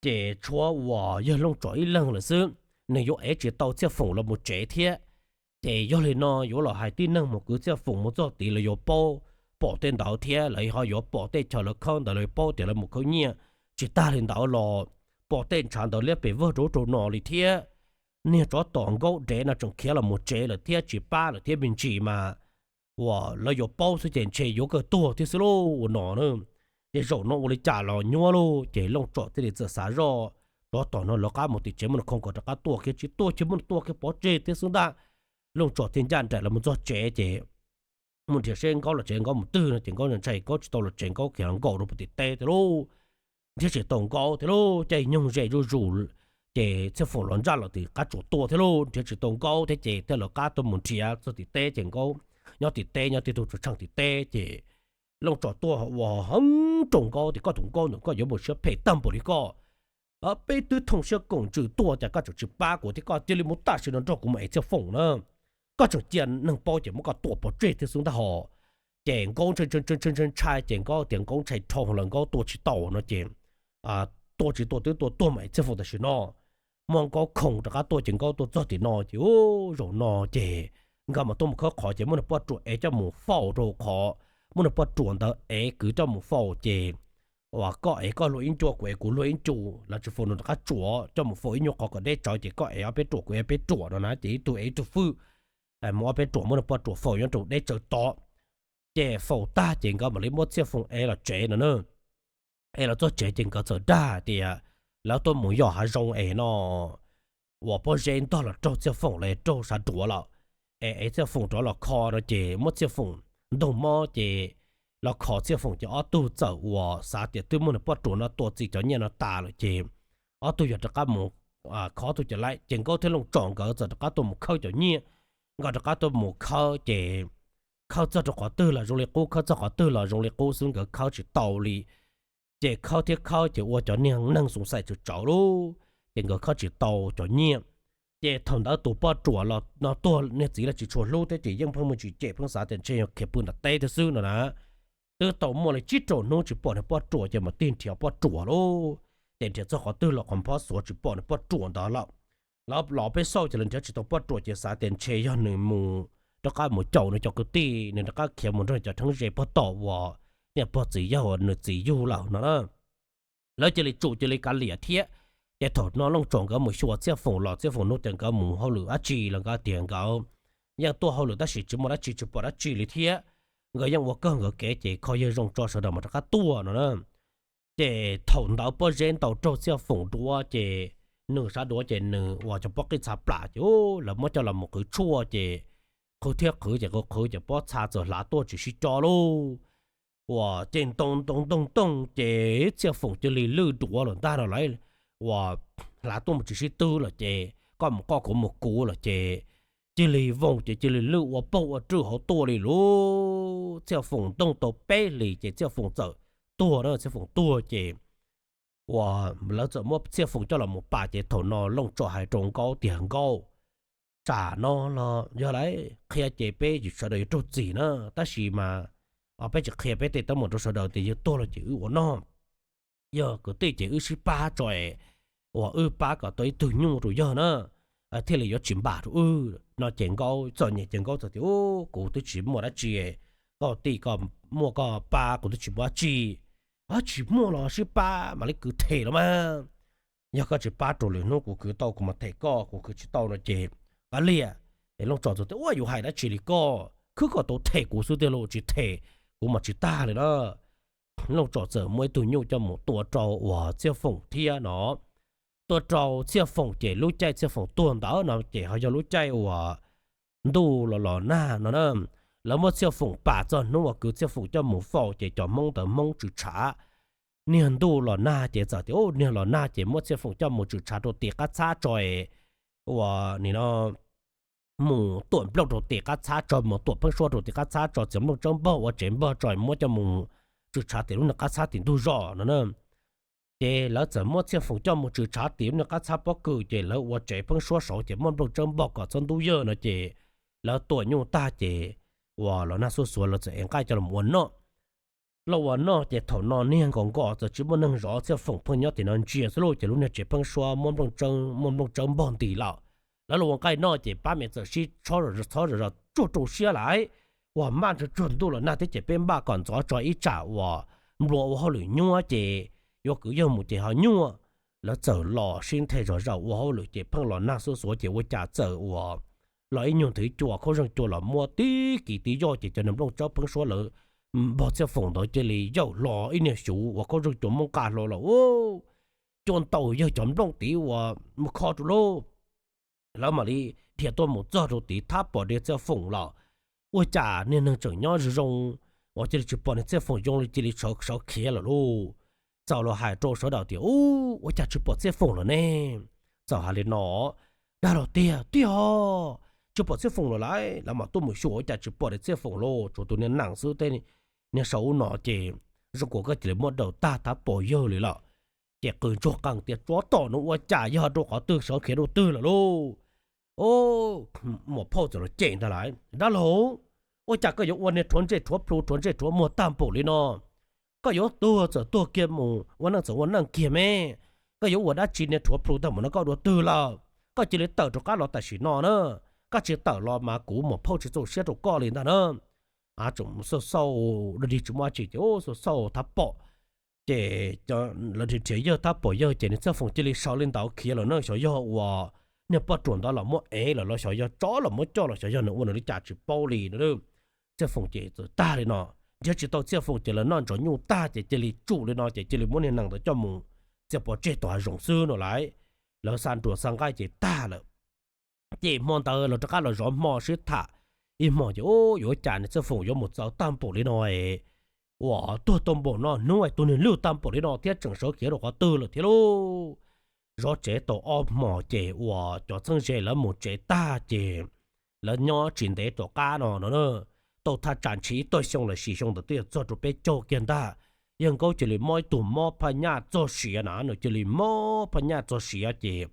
Ces tshuav uas yawg Looj Tsom ib leeg lawm xwb, nws yuav ev tsis tau Txhiaj Foom los mus tsev thiab. Ces yog li no yuav los hais tib neeg mus kwv Txhiaj Foom mus txog tid lawv yuav paub pom tej ntawd thiab, lawv ho yuav pom tej chaw lawv khawb ntawd lawv yuav paub tias lawv mus khawb nyiaj. Tsis tag li ntawd los pom tej ntshav ntawd liab pes vog rau ub rau no li thiab. Niag tsov tom Nkaub dev no tseem khiav los mus tsev lawm thiab tsis pab lawm thiab me ntsis mas uas lawv yuav paub xwb ces ntshe yuav kawg tuag thiab xwb lauj ua no na. Ces zaum no ua li cas los nyuaj lauj, ces Looj Tsom thiaj li txawm xav zoj, tsov tom no lawv qab mus tim tsev muab nws khoo kom rov qab tuaj kiag, tsis tuaj ces muab nws tua kiag pov tseg thiab xwb ntag. Looj Tsom thiaj ncaj nraim los mus txog tsev ces mus nrhiav seb Nkaub los tsev Nkaub mus twg no ces Nkaub ntshai Nkaub tsis tau los tsev, Nkaub khiav nkaum rau puag tim teb thiab lauj. Nrhiav tsis tau Nkaub thiab lauj, caij nyoog ze zuj zus. Ces Txhiaj Foom los ntsaj los tim qab tsuas tuaj thiab lauj, nrhiav tsis tau Nkaub thiab ces thiaj lawv qab tuaj mus nrhiav txog tim teb ces Nkaub nyob tim teb, nyob tib tug tsuas tsheej tim teb ces Looj Tsom tuaj ua heev rau Nkaub tias, koj tus Nkaub ntawm koj yuav muaj siab phem tag npaum li koj. Peb twb thooj siab koom ntsws tuaj cas koj tseem tsis pab kuv thiab koj cia li mus tam sim no nrog kuv mus ev Txhiaj Foom na. Koj tseem cia neeg paub ces muab koj tua pov tseg thiab xwb ntag hos. Ces Nkaub ntshai ntshai ces Nkaub tias Nkaub ntshai dhau lawm Nkaub tua tsis tau no ces tua tsis tau twb tua tuag mus ev Txhiaj Foom tam sim no. Muab Nkaub khoo rov qab tuaj ces Nkaub tuaj txog tim no ces u, zaum no ces nkawd mas tuaj mus khawb qhov ces muab nws poj ruam ev coj mus faus rau qhov, muab nws poj ruam ntawd ev kwv coj mus faus ces uas koj ev koj hlua ib ncua kuv ev kuv hlua ib ncua, lawv tsis faus nws rov qab tsuam coj mus faus ib nyuag qhov kom deb tsawv ces koj ev ob peb ruam kuv ev ob peb ruam no na ces ib tug ev ib tug fwj. Muab ob peb ruam muab nws poj ruam faus nyob rau deb tsawv tod. Ces faus tag ces nkawd mam li muab Txhiaj Foom ev los tsev no na. Ev los txog tsev ces nkawd txawm dag tias lawv tuaj mus yos hav zoov es no uas pob zeb ntog los raug Txhiaj Foom los raug sab duav lawm, es ev Txhiaj Foom rov los kho no ces muab Txhiaj Foom ntoog mob ces los kho Txhiaj Foom ces ob tug txawm uas xav tias twb muab nws poj ruam no tua txi cov nyiaj no tas lawm ces ob tug yog rov qab mus kho ob tug cov laib ces Nkaub thiab Looj Tsom nkawd txawm rov qab tuaj mus khawb cov nyiaj. Nkawd rov qab tuaj mus khawb ces khawb txog rau qhov twg los zoo li qub, khawb txog qhov twg los zoo li qub xwb, nkawd khawb tsis tau li. Ces khawb thiab khawb ces ua cov niag neeg xoo xais tsawv tsawv lauj, ces nkawd khawb tsis tau cov nyiaj. Ces thaum ntawd tus poj ruam los no tuag niag txiv los tsis tshua hlub thiab ces yeej pheej muaj tsis cem pheej xav tias ntshe yog khiav pw nram teb thiab xwb no na. Twb tau muaj li tsib rau hnub tsis pom niag poj ruam ces mam tig nrhiav poj ruam lauj. Ces nrhiav txog qhov twg los qhov nphob xuav tsis pom niag poj ruam ntawd lawm. Lawv los peb xauj ces lawv nrhiav tsis tau poj ruam ces xav tias ntshe yog nws mus rov qab mus caum nws cov kwv tij, nws rov qab khiav mus nrog cov rheeb ze pog tom uas niam pog txiv yawg uas nws txiv yug lawm no na. Lawv cia li tsum cia li kav liam thiab. Ces thaum no Looj Tsom nkawd mus xyuas Txhiaj Foom los Txhiaj Foom nug tias nkawd mus hauj lwm dab tsi los nkawd tias nkawd yeej tuaj hauj lwm tab sis tsis muaj dab tsi tsis pom dab tsi li thiab. Nkawd yeej ua kawg nkawd kev ces kho yawg zoo tso sawv daws mas rov qab tuaj no na. Ces thaum ntawd pob zeb ntau raug Txhiaj Foom duav ces nws sab duav ces nws ua cov pob qij txha plam ces lawv muab coj los mus qhwv tshuaj ces qhwv thiab qhwv ces qhwv qhwv ces pob txha txawm hlav tuaj tsis sib co lauj. Uas ces ntoo ntoo ntoo ntoo ces Txhiaj Foom cia li lwj duav lawm ntag no lauj. Uas hlav tuaj mus tsis sib twb lawm ces koj mus koj kuv mus kuv lawm ces cia li voos ces cia li lwj ua pauj ua rwj hauv tuaj li lauj. Txhiaj Foom ntoog tau peb hlis ces Txhiaj Foom txawm tuag na. Txhiaj Foom tuag ces uas lawv txawm muab Txhiaj Foom coj los mus pam ces thaum no Looj Tsom hais rau Nkauj tias Nkauj, tsam no los yog lawv qhia ces peb sawv daws yuav raug txim na, tab sis mas peb tsis qhia peb tej teeb meem rau sawv daws tias yawg tuag los ces wb ua noj, yog kwv tij ces wb sib pab tso es uas wb pab kom tau ib tug nyuj rau yawg na, thiaj li yuav tsis npam rau wb no. Ces Nkauj txom nyem ces Nkauj txawm tias, Kuv twb tsis muaj dab tsi, koj tij koj muaj koj pab, kuv twb tsis muaj dab tsi. Tsis muaj los sib pab mam li kwv them los mas. Yog koj tsis pab rau lwm hnub kuv kwv tau kuv mam them koj, kuv kwv tsis tau no ces kav liam. Es Looj Tsom txawm tias, Ua, yuav hais dab tsi li koj, khwb koj tau them kuv xwb tiag los tsis them kuv mas tsis tag li na. Looj Tsom txawm muab ib tug nyuj coj mus tua rau uas Txhiaj Foom thiab no. Tua rau Txhiaj Foom ces lub caij Txhiaj Foom tuag ntawd no ces ho yog lub caij uas ntuj los los nag no na. Lawv muab Txhiaj Foom pam txog hnub uas kwv Txhiaj Foom coj mus faus ces cov Hmoob ntawd Hmoob Tswm Tshav, niag ntuj los nag ces txawm tias, Niag los nag ces muab Txhiaj Foom coj mus Tswm Tshav rau tim qab txhab tso es uas nim no mus tuam nplooj rau tim qab txhab tso, mus tuam pheeb suab rau tim qab txhab tso, txiav nplooj tsawb npog ua tsev npog tso muab coj mus Tswm Tshav tim lub niag qab txhab tim ntug zos no na. Ces lawv txawm muab Txhiaj Foom coj mus Tswm Tshav tim lub niag qab txhab pob kws ces lawv ua tsev pheeb suab saud ces muaj nplooj tsawb npog kom txhob ntub yawg no ces lawv tuam nyuj tag ces uas los nag xuab xuav lawv txawm ev nqaij coj los ua noj. Los ua noj ces thaum no niag nkaus nkaus txawm tsis muaj neeg zov, Txhiaj Foom pheej nyob tim no ntsia xwb lauj ces lub niag tsev pheeb suab muaj nplooj tsawb, muaj nplooj tsawb npog nti lawm. Lawv los ua nqaij noj ces pab me txawm sib txhob zom zos tsuag rau siab lawm. Uas maj ntsuag tsuag ntuj los nag thiab ces peb npaj kom ntxov tso ib tsam uas nplua ua hauj lwm nyuaj ces yuav kwv yawg mus ces ho nyuaj. Lawv txawm los sib nthe zom zaws ua hauj lwm ces pheej los nag xuab xuav ces ua cas txawm uas los ib nyuag nthwv cua khaub zeeg cua los muab tib kis tib yoj ces cov niag nplooj tsawb pheeb suab lawv npog Txhiaj Foom ntawd cia li yawm hlo ib niag xyuv uas khaub zeeg cua muab nqa hlo lawm. Cua ntaus yawg cov nplooj tid uas mus kho rau lauj. Lawv mam li dhia tuaj mus txog rau tid thab pom dua Txhiaj Foom lawm. Ua cas niag neeg tseem nyob zoo zoo uas cia li tsis pom niag Txhiaj Foom zoo li, cia li sawv khiav lawm lauj. Txawm los hais rau sawv daws tias, Ub, ua cas tsis pom Txhiaj Foom lawm ne? Txawm hais li no, Dag los tiag tiag os, tsis pom Txhiaj Foom lawm lauj. Lawv mam tuaj mus xyuas ua cas tsis pom niag Txhiaj Foom lauj, tshuav tus niag nees xwb, tej niag saum ub no ces zoo nkaus koj cia li muab daws tag thab pom yawg li lawm. Ces qw ntsuag qees tias, Tsov tom no ua cas yog rau qhov twg, sawv khiav rau twg lawm lauj? Muam phauj txawm los cem ntag lauj, Dab laug, ua cas koj yuav ua niag rhuav ntsej rhuav plhu rhuav ntsej rhuav muag tag npaum li no? Koj yuav tuag txawm tuag kiag mus, ua neej txawm ua neej kiag me. Koj yuav ua dab tsi niag rhuav plhu tag npaum no koj dua twg lawm? Koj cia li tawm rov qab los tam sim no na. Koj tsis tawm los mas kuv muam phauj tsis txaus siab rau koj li ntag na. Tseem xauj xauj dog dig tsis muaj dab tsi ces xauj xauj thab pom. Ces lawv nrhiav nrhiav yawg thab pom yawg ces niag Txhiaj Foom cia li sawv li ntawd khiav lawm na. Xyov yog uas niag poj ruam ntawd los muab ev lawm los xyov yog tsov los muab coj los xyov yog nws ua nws li cas tsis paub li no. Txhiaj Foom ces txawm tag li no. Nrhiav tsis tau Txhiaj Foom ces lawv noj ntsoov nyuj tag ces cia li tsum li no ces cia li muab niag nees ntawd coj mus txiav pov tseg tom hav zoov xwb no lauj. Lawv xa nruas xa nqaij ces tag lawm. Ces hmo ntawd lawv rov qab los zov hmo sib tham ib hmos ces, Ub, yuav ua cas niag Txhiaj Foom yuav mus txawv tag npaum li no es uas tuag tau npaum no, hnub es tus niag lwj tag npaum li no thiab tseem sawv khiav rau qhov twg lawm thiab lauj? Zov tsev tau ob hmos ces uas cov txheeb ze lawv mus tsev tag ces lawv nyob tsis ntev tom qab no no tau thaj tsam ntshe ib tog xyoo los sis xyoo ntawd twb yuav txog rau peb caug kiag ntag. Yawg Nkaub cia li mob ib tug mob phaj nyaj txog siav na, nws cia li mob phaj nyaj txog siav ces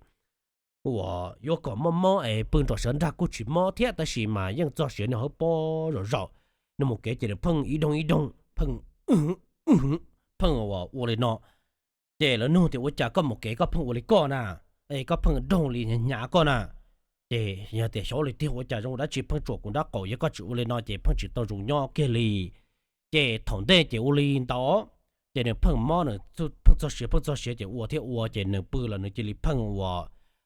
uas yuav kom mob mob es pw nrog sawv nrag kuj tsis mob thiab tab sis mas yeej txog siav nws hawb pob zom zaws. Nws mus kev ces nws pheej ib doog ib doog pheej, pheej ua li no. Ces lawv nug tias, Ua cas koj mus kev koj pheej ua li koj na? Es koj pheej doog li hnyav koj na? Ces yog tias xyov li tiag ua cas zoo dab tsi pheej tsuam kuv nrab qaum, yog koj tsis ua li no ces pheej tsis tau zoo nyob kiag li. Ces thaum ntej ces ua li ntawd, ces nws pheej mob, nws pheej txog siav pheej txog siav ces ua thiab ua ces nws pw los nws cia li pheej ua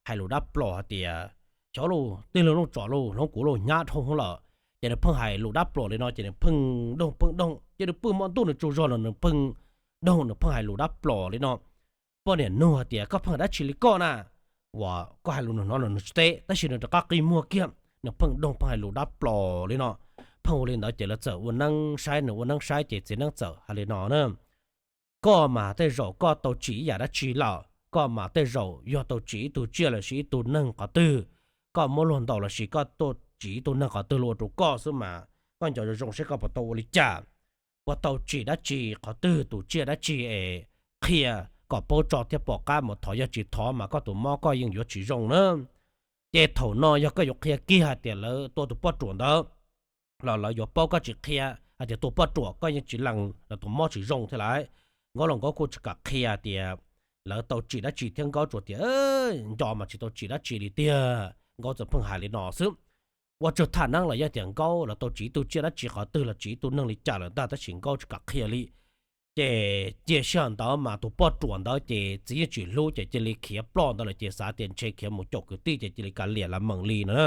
hais lus dab plos hais tias, Xyov lauj, tij laug Looj Tsom lauj, hloov kuv lauj, hnyav dhau lawm. Ces nws pheej hais lus dab plos li no ces nws pheej doog pheej doog ces nws pw hmo ntuj nws tsaug zog los nws pheej doog, nws pheej hais lus dab plos li no. Poj niam nug hais tias, Koj pheej hais dab tsi li koj na? Uas koj hais lus nug hnov los nws tsis teb tab sis nws rov qab qi muag kiag, nws pheej doog pheej hais lus dab plos li no. Pheej ua li ntawd ces lawv txawm ua neeb saib, nws ua neeb saib ces txiv neeb txawm hais li no na, Koj mas tej zaum koj tau tsim ib yam dab tsi lawm. koj mas tej zaum yog tau tsim ib tug tsiaj lossis ib tug neeg qhov twg, koj muab luag ntaus lossis koj tuaj tsim ib tug neeg qhov twg los ua rau koj xwb mas koj nco zoo zoo seb koj puas tau ua li cas. Puas tau tsim dab tsi qhov twg tus tsiaj dab tsi es qhia kom paub tso thiab pom qab mus thov, yog tsis thov mas koj tus mob koj yeej yuav tsis zoo na. Ces thaum no yog koj yuav qhia kiag hais tias lawv tua tus poj ruam ntawd los lawv yuav paub, koj tsis qhia hais tias tua poj ruam koj yeej tsis lees los tus mob tsis zoo thiab lawm. Nkauj los Nkauj kuj tsis kam qhia tias lawv tau tsim dab tsi thiab, Nkauj tsuas tias nco mas tsis tau tsim dab tsi li tiag. Nkauj txawm pheej hais li no xwb. Ua tsaug tham neeb los yog tias Nkauj lawv tau tsim ib tug tsiaj dab tsi qhov twg los tsim ib tug neeg li cas lawm ntag, tab sis Nkauj tsis kam qhia li. Ces cia sij hawm ntawd mas tus poj ruam ntawd ces txiv yeej tsis hlub ces cia li khiav ploj ntawd lawm ces xav tias ntshe khiav mus caum kwv tij ces cia li kav liam las mees li no.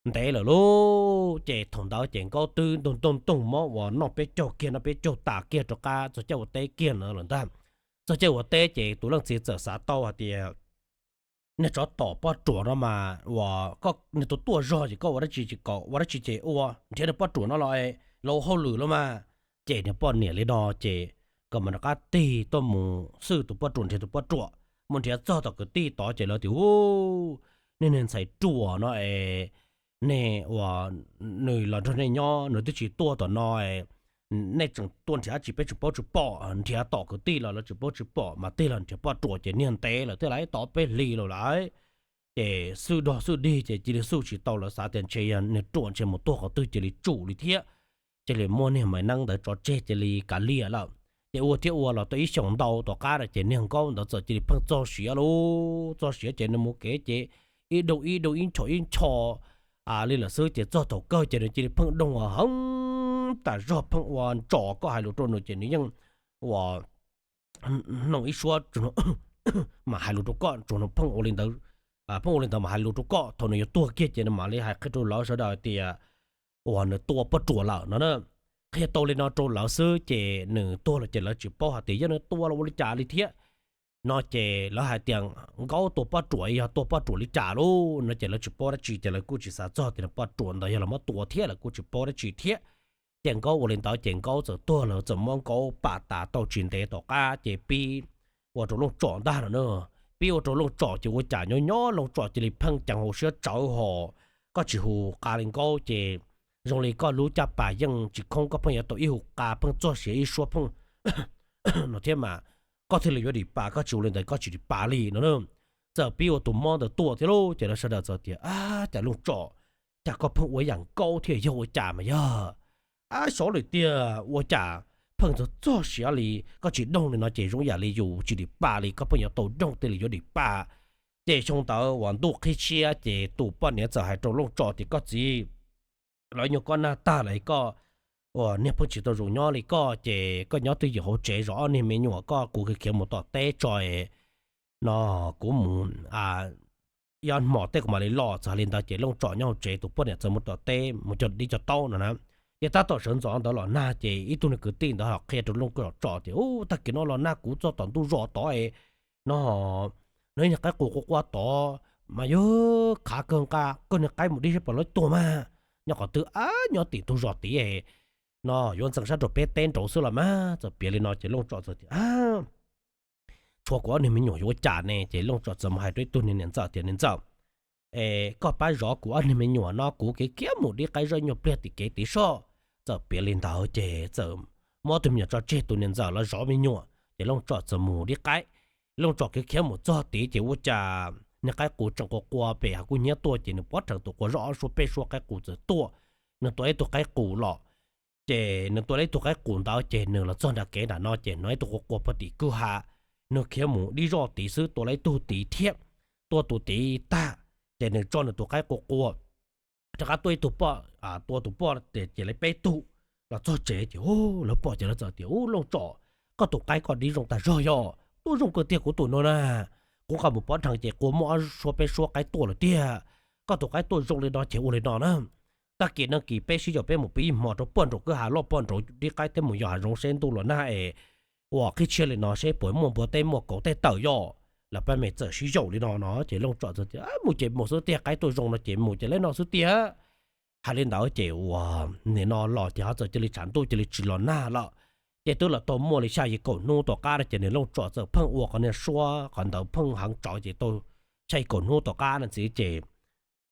Ntev lawm lauj, ces thaum ntawd ces Nkauj twb ntoog ntoog ntoog mob uas noj peb caug kiag, noj peb caug tas kiag rov qab txog caij ua teb kiag no lawm ntag. Txog caij ua teb ces tus leej txiv txawm xav tau hais tias nej tsov tom poj ruam no mas uas koj niag tus tuaj zog ces koj ua dab tsi ces kom ua dab tsi ces ua, nrhiav nws poj ruam no los los hauj lwm los mas. Ces niag poj niam li no ces kom mas rov qab tig tuaj mus xwb tus poj ruam, nrhiav tus poj ruam, mus nrhiav txog tom kwv tij tod ces lawv tias u, nej niag ntxhais ruam no es nej ua, nws los nrog nej nyob nws twb tsis tuaj tom no, nej tseem tuaj nrhiav dab tsi peb tsis paub tsis pom, nrhiav tom kwv tij los lawv tsis paub tsis pom mas tig los nrhiav poj ruam ces niag ntev lawm thiab lawv tau peb hlis lawm lawm. Ces xwb dog xwb dig ces cia li xub tsis tau, lawv xav tias ntshe yog niag ruam ntshe mus tuag qhov twg cia li tsum li thiab. Cia li muab niag Maiv Neeb ntawd tso tseg cia li kav liam lawm. Ces ua thiab ua los tau ib xyoos ntau tom qab no ces niag Nkauj ntawd txawm cia li pheej txog siav lauj, txog siav ces nws mus kev ces ib doog ib doog ib ncho ib ncho li lawm xwb ces txog thaum kawg ces nws cia li pheej doog heev tas zog, pheej ua ntsos, koj hais lus rau nws ces nws yeej ua noog ib suab mas hais lus rau koj, pheej ua li ntawd, pheej ua li ntawd mas hais lus rau koj. Thaum nws yuav tuag kiag ces nws mam li hais qhia rau lawv sawv daws tias uas nws tua poj ruam lawm no na. Qhia tau li no rau lawv xwb ces nws tuag lawm ces lawv tsis paub hais tias yog nws tua los ua li cas li thiab. No ces lawv hais tias Nkauj tua poj ruam yog tua poj ruam li cas lauj no ces lawv tsis paub dab tsi ces lawv kuj tsis xav txog tias nws poj ruam ntawd yog los muab tua thiab, lawv kuj tsis paub dab tsi thiab. Ces Nkauj ua li ntawd ces Nkauj txawm tuag, lawv txawm muab Nkauj pam tas tau tsis ntev tom qab ces pib ua rau Looj Tsom ntag no na. Pib ua rau Looj Tsom ces ua cas nyob nyob Looj Tsom cia li pheej ceev hauv siab tsawv hos, koj tsis hu qa li Nkauj ces zoo li koj lub caj pas yeej tsis khoob, koj pheej yuav tau ib hu qa pheej txog siav ib suab pheej no thiab mas koj thiaj li yuav dim pa, koj tsis ua li ntawd koj tsis dim pa li no na. Txawm pib ua tus mob ntawd tuaj thiab lauj ces lawv sawv daws txawm tias ab cas Looj Tsom, cas koj pheej ua yam Nkauj thiab yog ua cas mas yog ab xyov li tiag, ua cas pheej txog txog siav li, koj tsis doog li no ces zoo yam li yus tsis dim pa li, koj pheej yuav tau doog thiaj li yuav dim pa. Ces xyoo ntawd uas ntuj qhib tshiab ces tus poj niam txawm hais rau Looj Tsom tias koj txiv, lawv nyuag koj nag tag lawm koj uas niag pheej tsis tau zoo nyob li koj ces koj nyob twj ywm hauv tsev zov ob niag me nyuam, koj kuv khiav mus tom teb tso no, kuv mus ib ob hmos tej kuv mam li los. Txawm li ntawd ces Looj Tsom nyob hauv tsev, tus poj niam txawm mus tom teb mus cog dib cog taub no na. Ces tab tom sawv ntxov ntawd los nag ces ib tug niag kwv tij ntawd ho qhia rau Looj Tsom tias u, tag kis no los nag kuv txog tom ntug zos tod no, nws niag qaib qus qua qua tod mas yog qhav kawg nqa, koj niag qaib mus dib saib puas laib tuag mas, nyob qhov twg ab nyob tim ntug zos tid no, yuav ntxeev sab rau peb teb nraud xwb los mas. Txawm piav li no ces Looj Tsom txawm tias tshuav kuv ob niag me nyuam yuav ua cas ne? Ces Looj Tsom txawm mus hais rau ib tug niag niam ntxawm tias niam ntxawm, es koj pab zov kuv ob niag me nyuam no, kuv kev khiav mus dib qaib zoj ib nyuag pliag tim kev tid soj. Txawm piav li ntawd ces txawm muab tus me nyuam tso tseg, tus niam ntxawm los zov me nyuam ces Looj Tsom txawm mus dib qaib. Looj Tsom kev khiav mus txog tid ces ua cas niag qaib qus tseem qua qua pem hav kub hnyiab tuaj ces nws pov rhees tus qua zoj ob suab peb suab qaib qus txawm tuaj. Nws tua ib tug qaib qus los ces nws tua ib tug qaib qus ntawd ces nws los txog nram kev nram no ces hnov ib tug qua qua puag tim kwj ha, nws khiav mus dib zoj tid xwb tua ib tug tid thiab. Tua tus tid tag ces nws tso nws tus qaib qua qua rov qab tua ib tug poj, tua tus poj ces lawv peb tug los txog tsev ces lawv pom ces lawv txawm tias u, Looj Tsom, koj tus qaib koj dib zoo tas zog yog tuaj zoo kawg tiag kuv tus no na. Kuv nqa mus pov rhees ces qua muaj ob suab peb suab qaib tuaj lawm tiag. Koj tus qaib tuaj zoo li no ces ua li no na, tag kis no kis peb sib yaum peb mus pw ib hmo rau puag nraum kwj ha loj puag nraud dib qaib thiab mus yos hav zoov seb ntuj los nag es uas qhib tshiab li no seb puas muaj npua teb muaj kauv tej tawm yog. Lawv pab me txawm sib yaum li no no ces Looj Tsom txawm tias mus ces mus xwb tiag, qaib tuaj zoo no ces mus ces leb no xwb tiag. Hais li ntawd ces uas nim no los ces ho txawm cia li tshav ntuj cia li tsis los nag lawm. Ces twb los tau muaj li xya yim kaum hnub tom qab no ces niag Looj Tsom txawm pheej ua qhov niag suab qhov ntawd pheej heev tsawv ces tau xya yim kaum hnub tom qab no ntxiv ces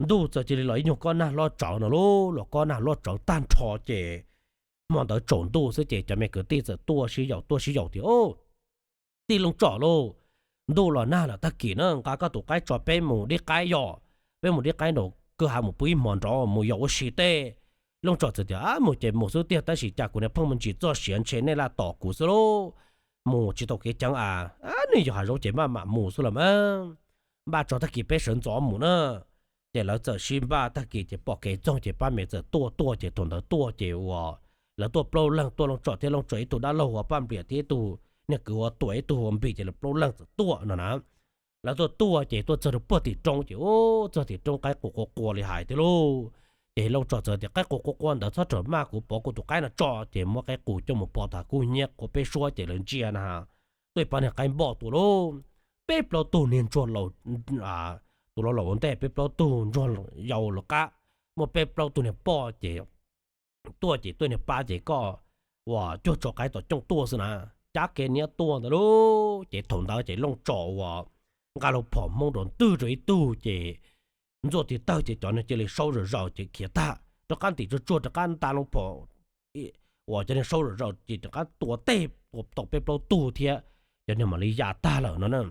ntuj txawm cia li los ib nyuag kob nag loj tsawv no lauj, los kob nag loj tsawv tag nrho ces hmo ntawd tsaus ntuj xwb ces cov me kwv tij txawm tuaj sib yaum tuaj sib yaum tias, Tij Looj Tsom lauj, ntuj los nag lawm tag kis na, nqa koj tus qaib tso peb mus dib qaib yom, peb mus dib qaib nraum kwj ha mus pw ib hmos nrov mus yaum ua si tej. Looj Tsom txawm tias, Mus ces mus xwb tiag tab sis cas kuv niag pheej me ntsis txoj siav ntshe nej laj tom kuv xwb lauj, mus tsis tau kev ceev a. Nej yog hav zoov ces maj mam mus xwb los mas, npaj tso tag kis peb sawv ntxov mus na. Ces lawv txawm sib npaj tag kis ces pom kev txoog ces pab me txawm tuaj tuaj ces thaum ntawd tuaj ces uas lawv tuaj plaub leeg, tuaj Looj Tsom thiab Looj Tsom ib tug dab laug hu ua Paj Npliam thiab ib tug niag kwv hu ua Tuam ib tug hu ua Npis ces lawv plaub leeg txawm tuaj no na. Lawv tuaj tuaj ces tuaj txog rau puag tim roob ces ub, txog tim roob qaib qus qua qua li hais tiag lauj. Ces Looj Tsom txawm tias, Qaib qus qua qua ntawd txhob rawm maj, kuv pov kuv tus qaib no tso. Ces muab qaib qus coj mus pov tag kub hnyiab qua peb suab ces lawv ntsia na, tuaj ib pab niag qaib npoj tuaj lauj. Peb plaub tug niag ntsuag laus, tus laus laus ua ntej, peb plaub tug ntsuag yau lawv qab, muaj peb plaub tug niag poj ces tuaj ces tuaj niag pab ces koj uas cuag tso qaib tom cooj tuaj xwb na, cab kev niab tuaj ntawd lauj. Ces thaum ntawd ces Looj Tsom uas nqa loo phom Hmoob nrov ntwg rau ib tug ces ntxuaj tig tawg ces cov niag cia li saub zom zaws ces khiav tag rov qab ntim tsuag tsuag rov qab nta loo phom uas cov niag saub zom zaws ces rov qab tua tej, tua tau peb plaub tug thiab, cov niag mam li ya tag lawm no na.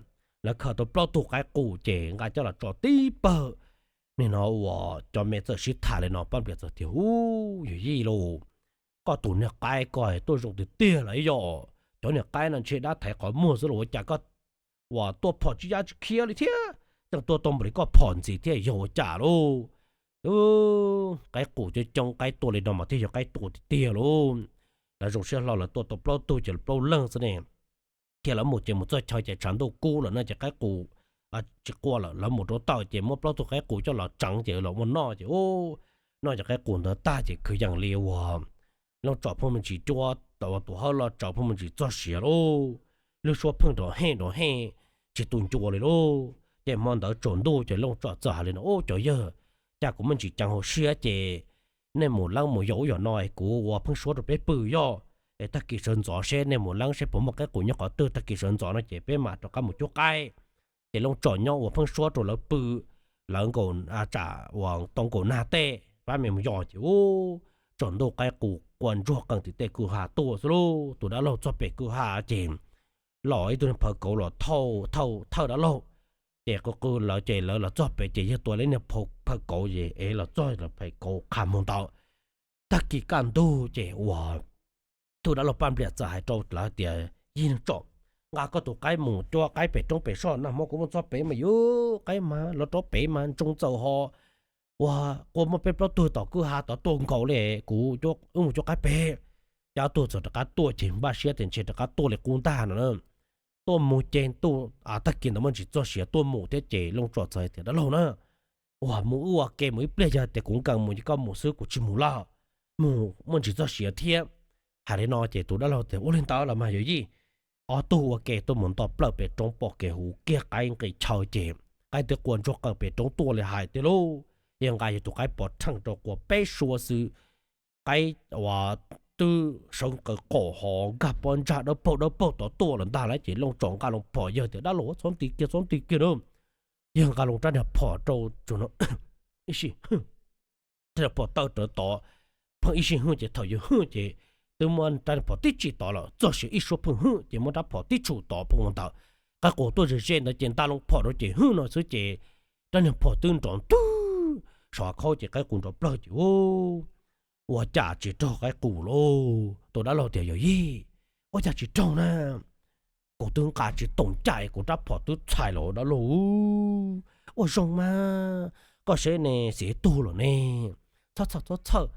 Lawv khaws tau plaub tug qaib qus ces nqa coj los tso tib pawg. Nim no uas cov me txawm sib tham li no, Paj Npliam txawm tias, Ub, yawm yij lauj, koj tus niag qaib ko tuaj zoo tiag tiag lawm yom. Cov niag qaib no ntshe dab thaiv qhov muag xwb los ua cas koj uas tua phom tsis ya tsis khiav li thiab, tseem tua tau npaum li koj phom ntxiv thiab yog ua cas lauj? Qaib qus coob coob qaib tua li no mas thiaj yog qaib tua tiag tiag lauj. Lawv zoo siab hlo lawv tua tau plaub tug ces plaub leeg xwb ne. Thiab lawv mus ces mus txog chaw ces tshav ntuj kub lawm no ces qaib qus tsis qua lawm, lawv mus rau taw ces muab plaub tug qaib qus coj los tseev ces los ua noj ces ub, noj cov qaib qus ntawd tag ces kwv yees li uas Looj Tsom pheej me ntsis cuab, tus hawb loj tsawv pheej me ntsis txog siav lauj. Lub suab pheej nrov hej nrov hej, tsis tu ncua li lauj. Ces hmo ntawd tsaus ntuj ces Looj Tsom txawm hais li no, Ub, cov yawg, cas kuv me ntsis ceev hauv siab ces nej mus leeb mus yaum ub yam no es kuv ua pheej suab rau peb pw yom, es tag kis sawv ntxov seb nej mus leeb seb puas muaj qaib qus nyob qhov twg, tag kis sawv ntxov no ces peb mam rov qab mus cuab qaib. Ces Looj Tsom nyob ua pheej suab rau lawv pw, lawv nkaum, tsam uas tau nkaum nag tej pab me mus yos ces ub, tsaus ntuj qaib qus qua ntsuag qees tim tej kwj ha tuaj xwb lauj. Tus dab laug txog pem kwj ha ces los ib tug niag phaw kauv los thawj, thawj dab laug. Ces qw qw lawv ces lawv los txog pem ces yawg tua li niag phaw kauv es es los txog lawv phaw kauv qha mus ntawd. Tag kis kaj ntug ces uas tus dab laug Paj Npliam txawm hais rau lawv tias, Yij Neeg Tsom, nqa koj tus qaib mus cuab qaib pem roob pem soj, nag hmo kuv mus txog pem mas yuav qaib mas los rau pem mas ntsoog txaus ho uas qua muaj peb plaub tug tom kwj ha tod tuaj nkaus li, kuv wb mus cuab qaib pem. Ces ob tug txawm rov qab tuaj ces npaj siab tias ntshe rov qab tuaj li qub ntag no na. Tuaj mus ces tuaj tag kis ntawd muaj ntsis txoj sia tuaj mus thiab ces Looj Tsom txawm hais tias, Dab laug na, uas mus wb ua ke mus ib pliag, yog tias kuv nkees mus ces koj mus xwb, kuv tsis mus lawm, mus muaj ntsis txoj sia thiab. Hais li no ces tus dab laug tias, Ua li ntawd los mas yawm yij. Ob tug ua ke tuaj mus nto plaws pem roob pom kev huv kiag qaib nqis chaw ces qaib twb qua ntsuag qees pem roob tuaj li hais tiag lauj. Yawg nqa yawg tus qaib pov rheej rau qua peb suab xwb, qaib uas twb sawv nqaws qaum ho nkag pob ntsag dawb paug dawb paug tod tuaj lawm ntag lauj. Ces Looj Tsom nqa loo phom, yawg tias, Dab laug, txhob nti kiag, txhob nti kiag na. Yawg nqa loo rab niag phom rau, ib sij, rab niag phom taw rawv tod, pheej ib sij hwj ces thaum yawg hwj ces twb muab rab niag phom tib tsim tod lawm, txog siav ib suab pheej hwj ces muab rab phom tib tshum tod pheej ua ntawd. Qaib qus tuaj ze ze ntawd ces nta loo phom rau ces hwj no xwb ces rab niag phom twb nrov ntwg saum khaub ces qaib qus nrov plawg ces ub, ua cas tsis raug qaib qus lauj. Tus dab laug tias, Yawm yij, ua cas tsis raug na? Kuv twb nqa tsis toom cai, kuv rab phom twb txhais los dab laug. Ua zoo mas, koj seb ne, xiv tug los ne, txhob txhawj, txhob txhawj,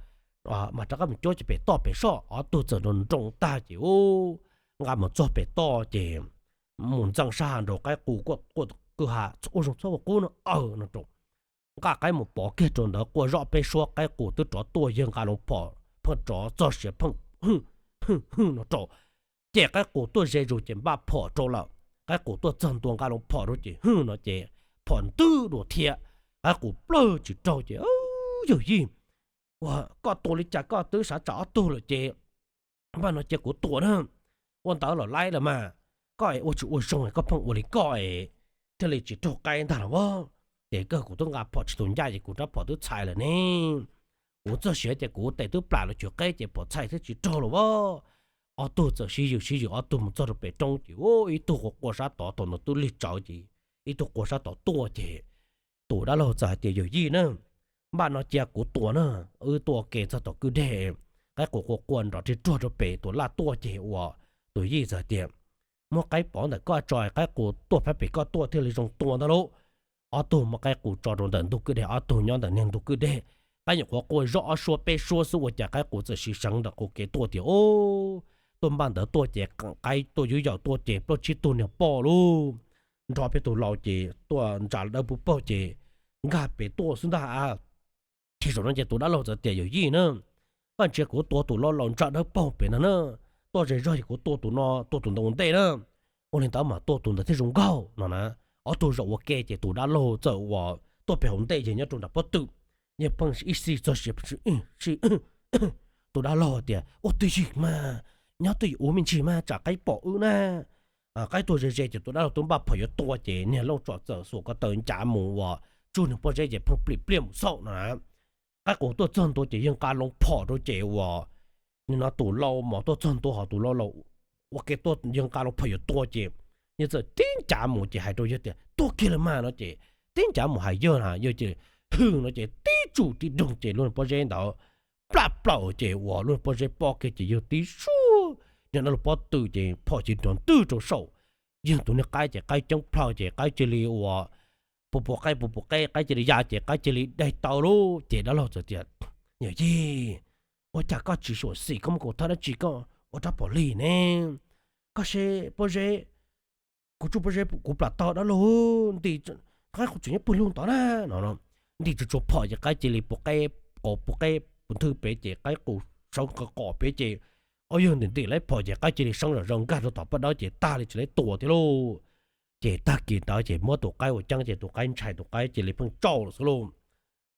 mas rov qab mus cuab ces pem toj pem soj. Ob tug txawm nroo nroo tag ces ub, nqa mus txog pem toj ces mus ntxeev sab ha nraud, qaib qus quaj quaj kwj ha, Ua zoo, txhob ua qub no, aw no rau. Nqa qaib mus pov kiag rau ntawd, quaj zoj peb suab, qaib qus twb rov tuaj, yawg nqa loo phom pheej rov txog siav pheej hwj hwj hwj no rau. Ces qaib qus tuaj ze zus ces npaj phom rau lawm. Qaib qus tuaj txog ntua nqa loo phom rau ces hwj no ces phom ntwg dua thiab, qaib qus plawg tsis raug ces, Yawm yij, ua koj tua li cas koj twb sav tsam ob tug lawm ces Npaj no cia kuv tua na, ua ntawd los laib los mas, koj es ua tsis ua zoo koj pheej ua li koj es thiaj li tsis raug qaib ntag los as. Ces kawg kuv twb nqa phom tsis tus ncaj ces kuv rab phom twb txhais lawm ne. Kuv txog siav ces kuv tes twb plam los cuag qeb ces phom txhais thiab tsis raug los as. Ob tug txawm sib yws sib yws ob tug mus txog rau pem roob ces ua ib tug quaj quaj sab tod, thaum ntawd twb lig tsawv ces ib tug quaj sab tod tuaj ces tus dab laug txawm hais tias yawm yij na, npaj no cia kuv tua na, wb tuaj ke txog tom kwj deg, qaib qus quaj quaj nrov rig ruag rau pem tus laj tuaj ces uas tus yij txawm hais tias muab qaib pov ntawm koj tso, qaib qus tuaj phab pem koj tuaj thiaj li zoo tua ntag lauj. Ob tug muab qaib qus tso rau ntawm ntug kwj deg, ob tug nyob ntawm niag ntug kwj deg. Qaib nyuam qhuav quaj zoj ob suab peb suab xwb ua cas qaib qus txawm siv seev ntawm qus kev tuaj tias o, tuaj npaj ntawd tuaj ces qaib tuaj yuv yaum tuaj ces plaub tsib tug niag poj lauj, nrov peb tus laus ces tuaj ntsa dawb paug ces nkag pem tuaj xwb ntag. Tsis zaum no ces tus dab laug txawm tias yawm yij na, koj ntsia kuv tua tus laus laus ntsa dawb paug pem no na, tuaj ze zog ces kuv tua tus no tua tus ntawd ua ntej na, ua li ntawd mas tua tus ntawd thiaj zoo nkauj no na. Ob tug zaum ua ke ces tus dab laug txawm uas tuaj pem hauv ntej yawg nyob rau nram pob tw, yawg pheej ib xij txog siav, tus dab laug tias ua twj ywm mas, nyob twj ywm ua me ntsis mas tsam qaib pom wb na. Qaib tuaj ze ze ces tus dab laug twb npaj phom yuav tua ces niag Looj Tsom txawm xuas ko taw ncav mus uas tsuj niag pob zeb ces pheej plim pliaj mus xauj no na. Qaib qus tuaj txog ntua ces yawg nqa loo phom rau ces uas nim no tus lau mos tuaj txog ntua hos tus lau laus ua ke tuaj yawg nqa loo phom yuav tua ces yawg txawm tib ncav mus ces hais rau yawg tias tuag kiag lawm mas no ces tib ncav mus hais yawg na, yawg ces hwj no ces tib tsum tib doog ces lub pob zeb ntawd plaj plaws ces uas lub pob zeb pob kiag ces yawg tib suab niag dab laug pob tw ces phom ces nrov ntwg rau saum yawg tus niag qaib ces qaib ceeb plhaw ces qaib cia li uas puas puas qaib puas puas qaib, qaib cia li ya ces qaib cia li daig taw lauj. Ces dab laug txawm tias yawm yij, ua cas koj tsis xyuam xim koj muab kuv thawb dab tsi koj ua rab phom lig ne? Koj seb pob zeb, kuv tsuj pob zeb kuv plam tau dab laug, nti, qaib qus tseem nyob pawg lug ntawd na no. Nti tsuag tsuag phom ces qaib cia li puas qaib, qos puas qaib puas nthwj pem ces qaib qus sawv qos pem ces ob yawg ntim ntim laib phom ces qaib cia li sawv zom zaws nkag rau tom paj dawb ces tag li tsis laib tua thiab lauj. Ces tag kis ntawd ces muab tus qaib ua ceeb ces tus qaib ntshai tus qaib cia li pheej tsauj lawm xwb lauj.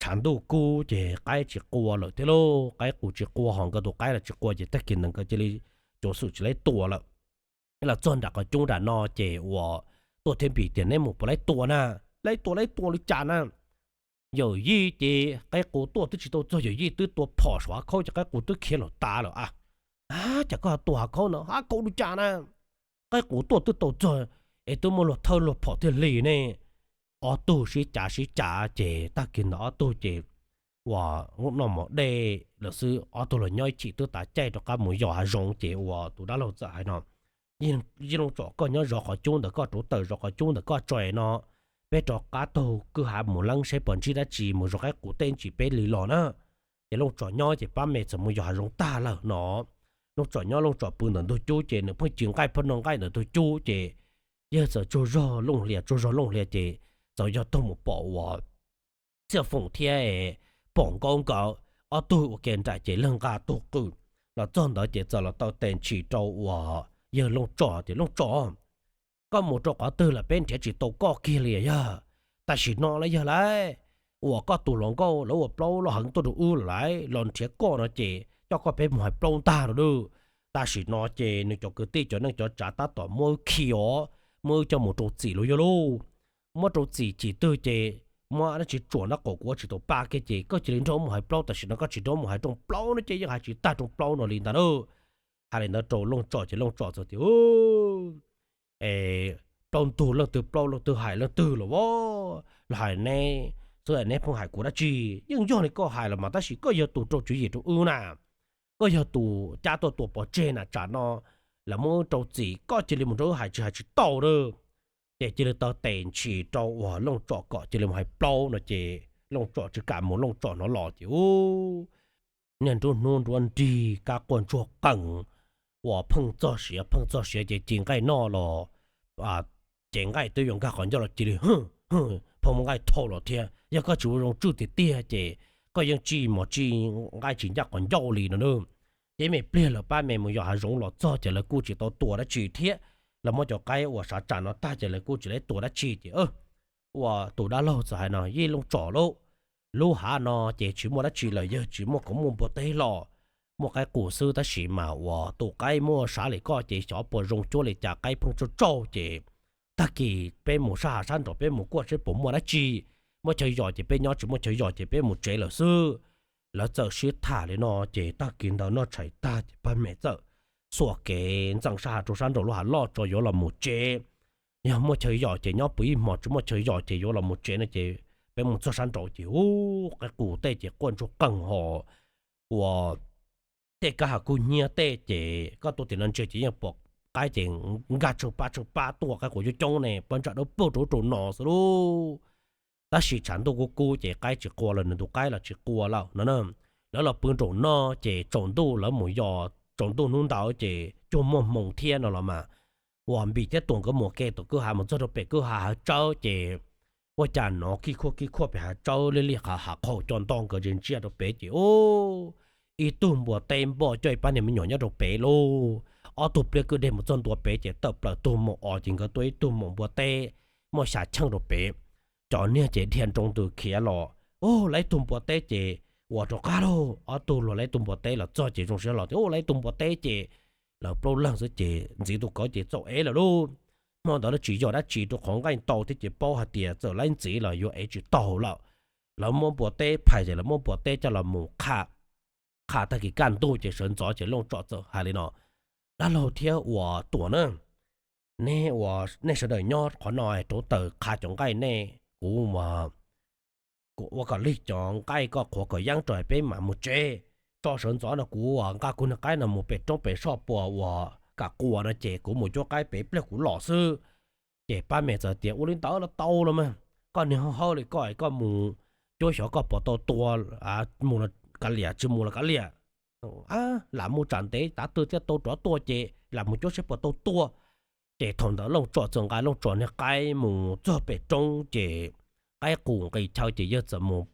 Tshav ntuj kub ces qaib tsis qua lawm thiab lauj, qaib qus tsis qua hos nkawd tus qaib los tsis qua ces tag kis ntawd nkawd cia li cuav xwm tsis laib tua lawm. Los txog nram qhov cub nram no ces uas Tuaj thiab Npis tias neb mus puas laib tua na? Laib tua, laib tua li cas na? Yawm yij ces qaib qus tuaj twb tsis tau txog, yawm yij twb tua phom saum hav khaub ces qaib qus twb khiav los tas lawm a. Cas koj tua hav khaub no, hav khaub li cas na? Qaib qus tuaj twb tau txog es twb muaj luag thawb luag phom thiaj li ne. Ob tug sib cav sib cav ces tag kis ntawd ob tug ces uas noj mov dej lawm xwb, ob tug los nyob ib chim twb tav caij rov qab mus yos hav zoov ces uas tus dab laug txawm hais no, Yij Looj Tsom, koj nyob zov qhov cub ntawm koj, rauv taws zov qhov cub ntawm koj tso no, peb rov qab taug kwj ha mus leeb saib puas ntsib dab tsi, mus zov qaib qus tej ntsis peb li los na. Ces Looj Tsom nyob ces pab me txawm mus yos hav zoov tag lawm no. Looj Tsom nyob, Looj Tsom pw ntawm ntug cub ces nws pheej ci nqaij phab no nqaij ntawm ntug cub ces yawg txawm tsaug zog Looj Hlias, tsaug zog Looj Hlias ces txawm yog taug mus pom uas Txhiaj Foom thiab Pom Nkaub nkawd ob tug ua ke nraim ces leeg nqa tug qws los txog ntawd ces txawm los taw tes ntshis rau uas yawg Looj Tsom tias, Looj Tsom, koj mus rau qhov twg lawm, peb nrhiav tsis tau koj kiag li yog. Tam sim no lawm yog lauj, uas koj tus hluas nkauj lawv ua plaub loj heev tuaj rau wb lawm lauj, los nrhiav koj no ces coj koj peb mus hais plaub ntag lauj. Tam sim no ces nws cov kwv tij cov neej cov tsav tab tom muab wb khi os, muab wb coj mus rau txim lauj yog lauj. Muab rau txim tsis twg ces muab dab tsi tsuam nraub qaum kuv ua tsis tau pa kiag ces koj cia li nrog wb mus hais plaub. Tam sim no koj tsis nrog wb mus hais rooj plaub no ces yeej hais tsis tag rooj plaub no li ntag na. Hais li ntawd rau Looj Tsom ces Looj Tsom txawm tias, Plaub ntug leej twg plaub leej twg hais leej twg los as, los hais neb xwb, neb pheej hais kuv dab tsi? Yeej yog li koj hais los mas, tab sis koj yog tus rau tswv yim rau wb na, koj yog tus cab tuaj tua pov tseg na, tsam no lawv muab wb rau txim koj cia li mus nrog wb hais tsis hais tsis tau na. Ces cia li taw tes ntshis rau uas Looj Tsom kom cia li mus hais plaub no ces Looj Tsom tsis kam mus, Looj Tsom hnov los ces ub, niaj nruab hnub nruab nrig kab quaj ntsuag qees, uas pheej txog siav pheej txog siav ces ci nqaij noj los, ces nqaij twb yuav nkag qhov ncauj los cia li, Phoj, muaj nqaij thau los thiab, yog koj tsis ua zoo tswj tiag tiag ces koj yeej tsij mos tsij nqaij tsis ncaj qhov ncauj li no na. Ces me pliag lawv pab me mus yos hav zoov los txog ces lawv kuj tsis tau tua dab tsi thiab, lawv muab cov qaib uas sav tsam no tag ces lawv kuj tsis laib tua dab tsi ces uas tus dab laug txawm hais no, Yij Looj Tsom lauj, lub hav no ces tsis muaj dab tsi lawm, yawg tsis muaj kauv muaj npua teb los, muaj qaib qus xwb tab sis mas uas tus qaib muaj sav li koj ces xyov puas zoo cuab li cas, qaib pheej tsaug tsaug ces tag kis peb mus sab hav sab nraud peb mus kuaj seb puas muaj dab tsi, muaj chaw yos ces peb nyob, tsis muaj chaw yos ces peb mus tsev lawm xwb. Lawv txawm sib tham li no ces tag kis ntawd noj tshais tag ces pab me txawm xuas kev ntxeev sab hav rau sab nraum lub hav loj tso yuav los mus tsev. Yog muaj chaw yos ces nyob pw ib hmos, tsis muaj chaw yos ces yuav los mus tsev no ces peb mus txog sab nraud ces ub, qaib qus tej ces quaj ntsuag qeeg ho ua tej kab hav kub hnyiab tej ces koj tuaj tim no ntsia ces yeej pom qaib ces nkag tsheej pab tsheej pab tuaj, qaib qus coob coob ne, pab ntsam dawb paug rau ub rau no xwb lauj. Tab sis tshav ntuj kub kub ces qaib tsis qua lawm, nws tus qaib los tsis qua lawm no na. Lawv los pw nraum no ces tsaus ntuj lawv mus yos, tsaus ntuj hnub ntawd ces cuag muaj hmoo thiab no los mas uas Npis thiab Tuam nkawd mus ke tom kwj ha mus txog rau pem kwj ha hav tsawb ces ua cas hnov kij khuaj kij khuaj pem hav tsawb li li qhov hav qhaum co nto nkawd ntsia ntsia rau pem ces ub, ib tug npua teb npoj coj ib pab niag me nyuam nyob rau pem lauj. Ob tug pliab kwj deg mus txog ntua pem ces tawm plaws tug maum os ces nkawd tua ib tug maum npua teb muaj xya cheej rau pem. Cov niag ces dhia nroo ntws khiav los, ub, lawv ib tug npua teb ces ua rov qab lauj. Ob tug luag lawv ib tug npua teb los txog ces zoo siab hlo tias ub, lawv ib tug npua teb ces lawv plaub leeg xwb ces ntxiv tus kauv ces txaus ev lawm lauj. Hmo ntawd lawv tsis yog dab tsi rau qhov nqaij ntau thiab ces paub hais tias txawm lawv ntxiv los yuav ev tsis tau lawm. Lawv muab npua teb phais ces lawv muab npua teb coj los mus qha, qha tag kis kaj ntug ces sawv ntxov ces Looj Tsom txawm hais li no, Dab laug thiab uas Tuam na, neb ua, nej sawv daws nyob qhov no rauv taws qha cov nqaij nej, kuv ua kom lig cov nqaij koj qhuav kom yeeb rau peb mam mus tsev. Tso sawv ntxov no kuv nqa kuv niag qaib no mus pem roob pem soj puas uas kam qua no ces kuv mus cuab qaib pem pliag kuv los xwb. Ces pab me txawm tias, Ua li ntawd los tau los mas, koj niag hawb hawb li koj, koj mus cuab xyov koj puas tau tua, mus los kav liam, tsis mus los kav liam. Lam mus tsam ntev tav twg thiaj tau rov tuaj ces lam mus cuab seb puas tau tua. Ces thaum ntawd Looj Tsom txawm nqa Looj Tsom niag qaib mus txog pem roob ces qaib qus nqis chaw ces yawg txawm mus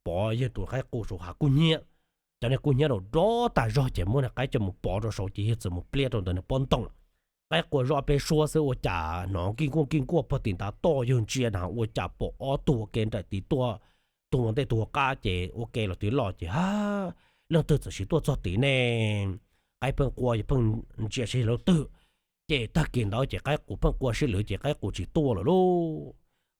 pov yawg tus qaib qus saum hav kub hnyiab. Cov niag kub hnyiab rau rov tag zog ces muab niag qaib coj mus pov rau saud ces yawg txawm mus pliab rau ntawm niag pob ntoo. Qaib qua zoj peb suab xwb ua cas hnov kij nkuaj kij nkuaj puag tim ntav toj, yawg ntsia na ua cas pom ob tug ua ke nraim tid tuaj, tus ua ntej tus ua qab ces ua ke los tid los ces ha, leej twg txawm sis tuaj txog tid ne. Qaib pheej qua yawg pheej ntsia seb yog leej twg. Ces tag kis ntawd ces qaib qus pheej qua sib lwv ces qaib qus tsis tuaj lawm lauj.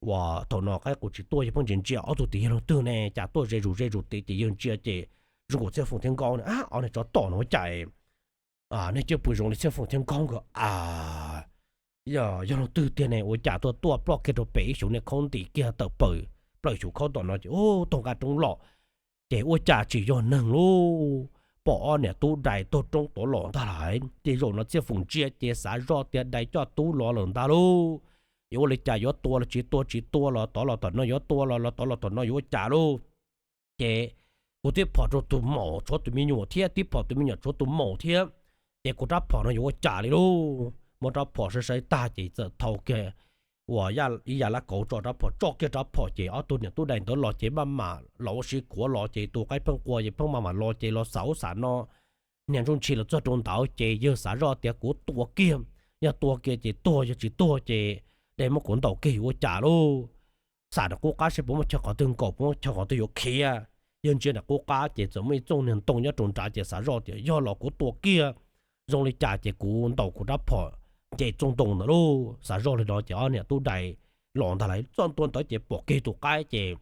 Uas thaum no qaib qus tsis tuaj yawg pheej ntsia ntsia ob tug tid yog leej twg ne, cas tuaj ze zus ze zus tid ces yawg ntsia ces zoo nkaus Txhiaj Foom thiab Nkauj na, ob niag tsov tom no ua cas nej coj pw zoo li Txhiaj Foom thiab Nkauj nkawd a. Yog, yog leej twg tiag ne, ua cas tuaj tuaj ploj kiag rau pem ib xyuv niag khaub ntim kiag tawm plaws xyuv khaub tom no ces ub, taug nqaj roob los. Ces ua cas tsis yog neeg lauj, pom ob niam tub dais taug roob tod los ntag lauj. Ces zaum no Txhiaj Foom ntsia ces xav zoj tias dais coj tub los lawm ntag lauj. Yuav ua li cas yuav tua los tsis tua, tsis tua los tod los tom no, yuav tua los los tod los tom no, yuav ua cas lauj. Ces kuv tib phom rau tus maum tshuav tus me nyuam thiab, tib phom tus me nyuam tshuav tus maum thiab, ces kuv rab phom no yuav ua cas li lauj. Muab rab phom sai sai tag ces txawm thau kiag uas ib yam lab kauv tso rab phom, tso kiag rab phom ces ob tug niam tub dais ntawd los ces maj mam los ua si kuav los ces tus qaib pheej qua ces pheej maj mam los ces los xav ub xav no. Niag ntsuj ntshis los txog rau ntawd ces yawg xav zoj tias kuv tua kiag, yog tua kiag ces tuag, yog tsis tuag ces dais muab kuv ntaus kiag yuav ua cas lauj. Xam nram qub qab seb puas muaj chaw qhov twg nkaum, puas muaj chaw qhov twg yuav khiav. Yawg ntsia nram qub qab ces txawm muaj ib txooj niag ntoo nyob rau nrad ces xav zoj tias yog los kuv tua kiag, zoo li cas ces kuv ntaus kuv rab phom nce txooj ntoo ntawd lauj. Xav zoj li no ces ob niam tub dais los ntag lauj. Txog ntua ntawd ces pom kiag tus qaib ces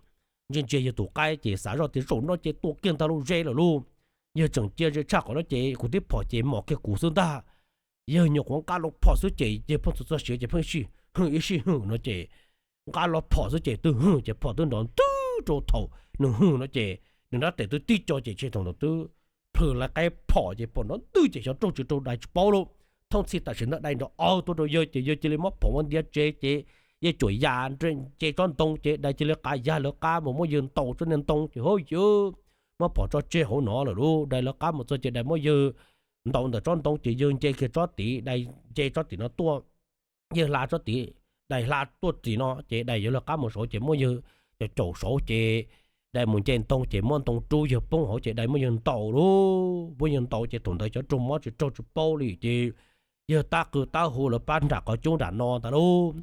ntsia ntsia yawg tus qaib ces xav zoj tias zaum no ces tua kiag ntag lauj, ze lawm lauj. Yawg tseem cia ze tshaj qhov no ces kuv tib phom ces mos kiag kuv xwb ntag. Yawg nyuam qhuav nqa los phom xwb ces yawg pheej txog txog siav ces pheej sij hwm ib sij hwm no ces nqa los phom xwb ces twb hwm ces phom twb nrov ntwg rau thaum nws hwm no ces nws nrab tes twb tib co ces tsheb thaum ntawd twb plhws lawv qaib phom ces phom nrov ntwg ces xyov raug tsis raug dais tsis paub lauj. Thooj txhij tam sim ntawd dais nrov awg tuaj rau yawg ces yawg cia li muab phom ua ntiav tsev ces yawg cuam ya nce tsob ntoo ces dais cia li qav ya lawv qab mus muab yawg ntaus tsob niag ntoo ces hauj yawg muab phom tso tseg hauv no lawm lauj. Dais lawv qab mus txog ces dais muab yawg ntaus ntawm tsob ntoo ces yawg nce kiag tsob tid, dais nce tsob tim no tuaj, yawg hla tsob tid, dais hla tuaj tim no ces dais yuav lawv qab mus saud ces muab yawg caum caum saud ces dais mus nce ntoo ces muab ntoo rub yawg poob hauv ces dais muab yawg ntaus lauj. Muab yawg ntaus ces thaum ntawd xyov raug mob tsis raug tsis paub li ces yawg tab qw tab hu lawv pab nram qhov cub nram no ntag lauj.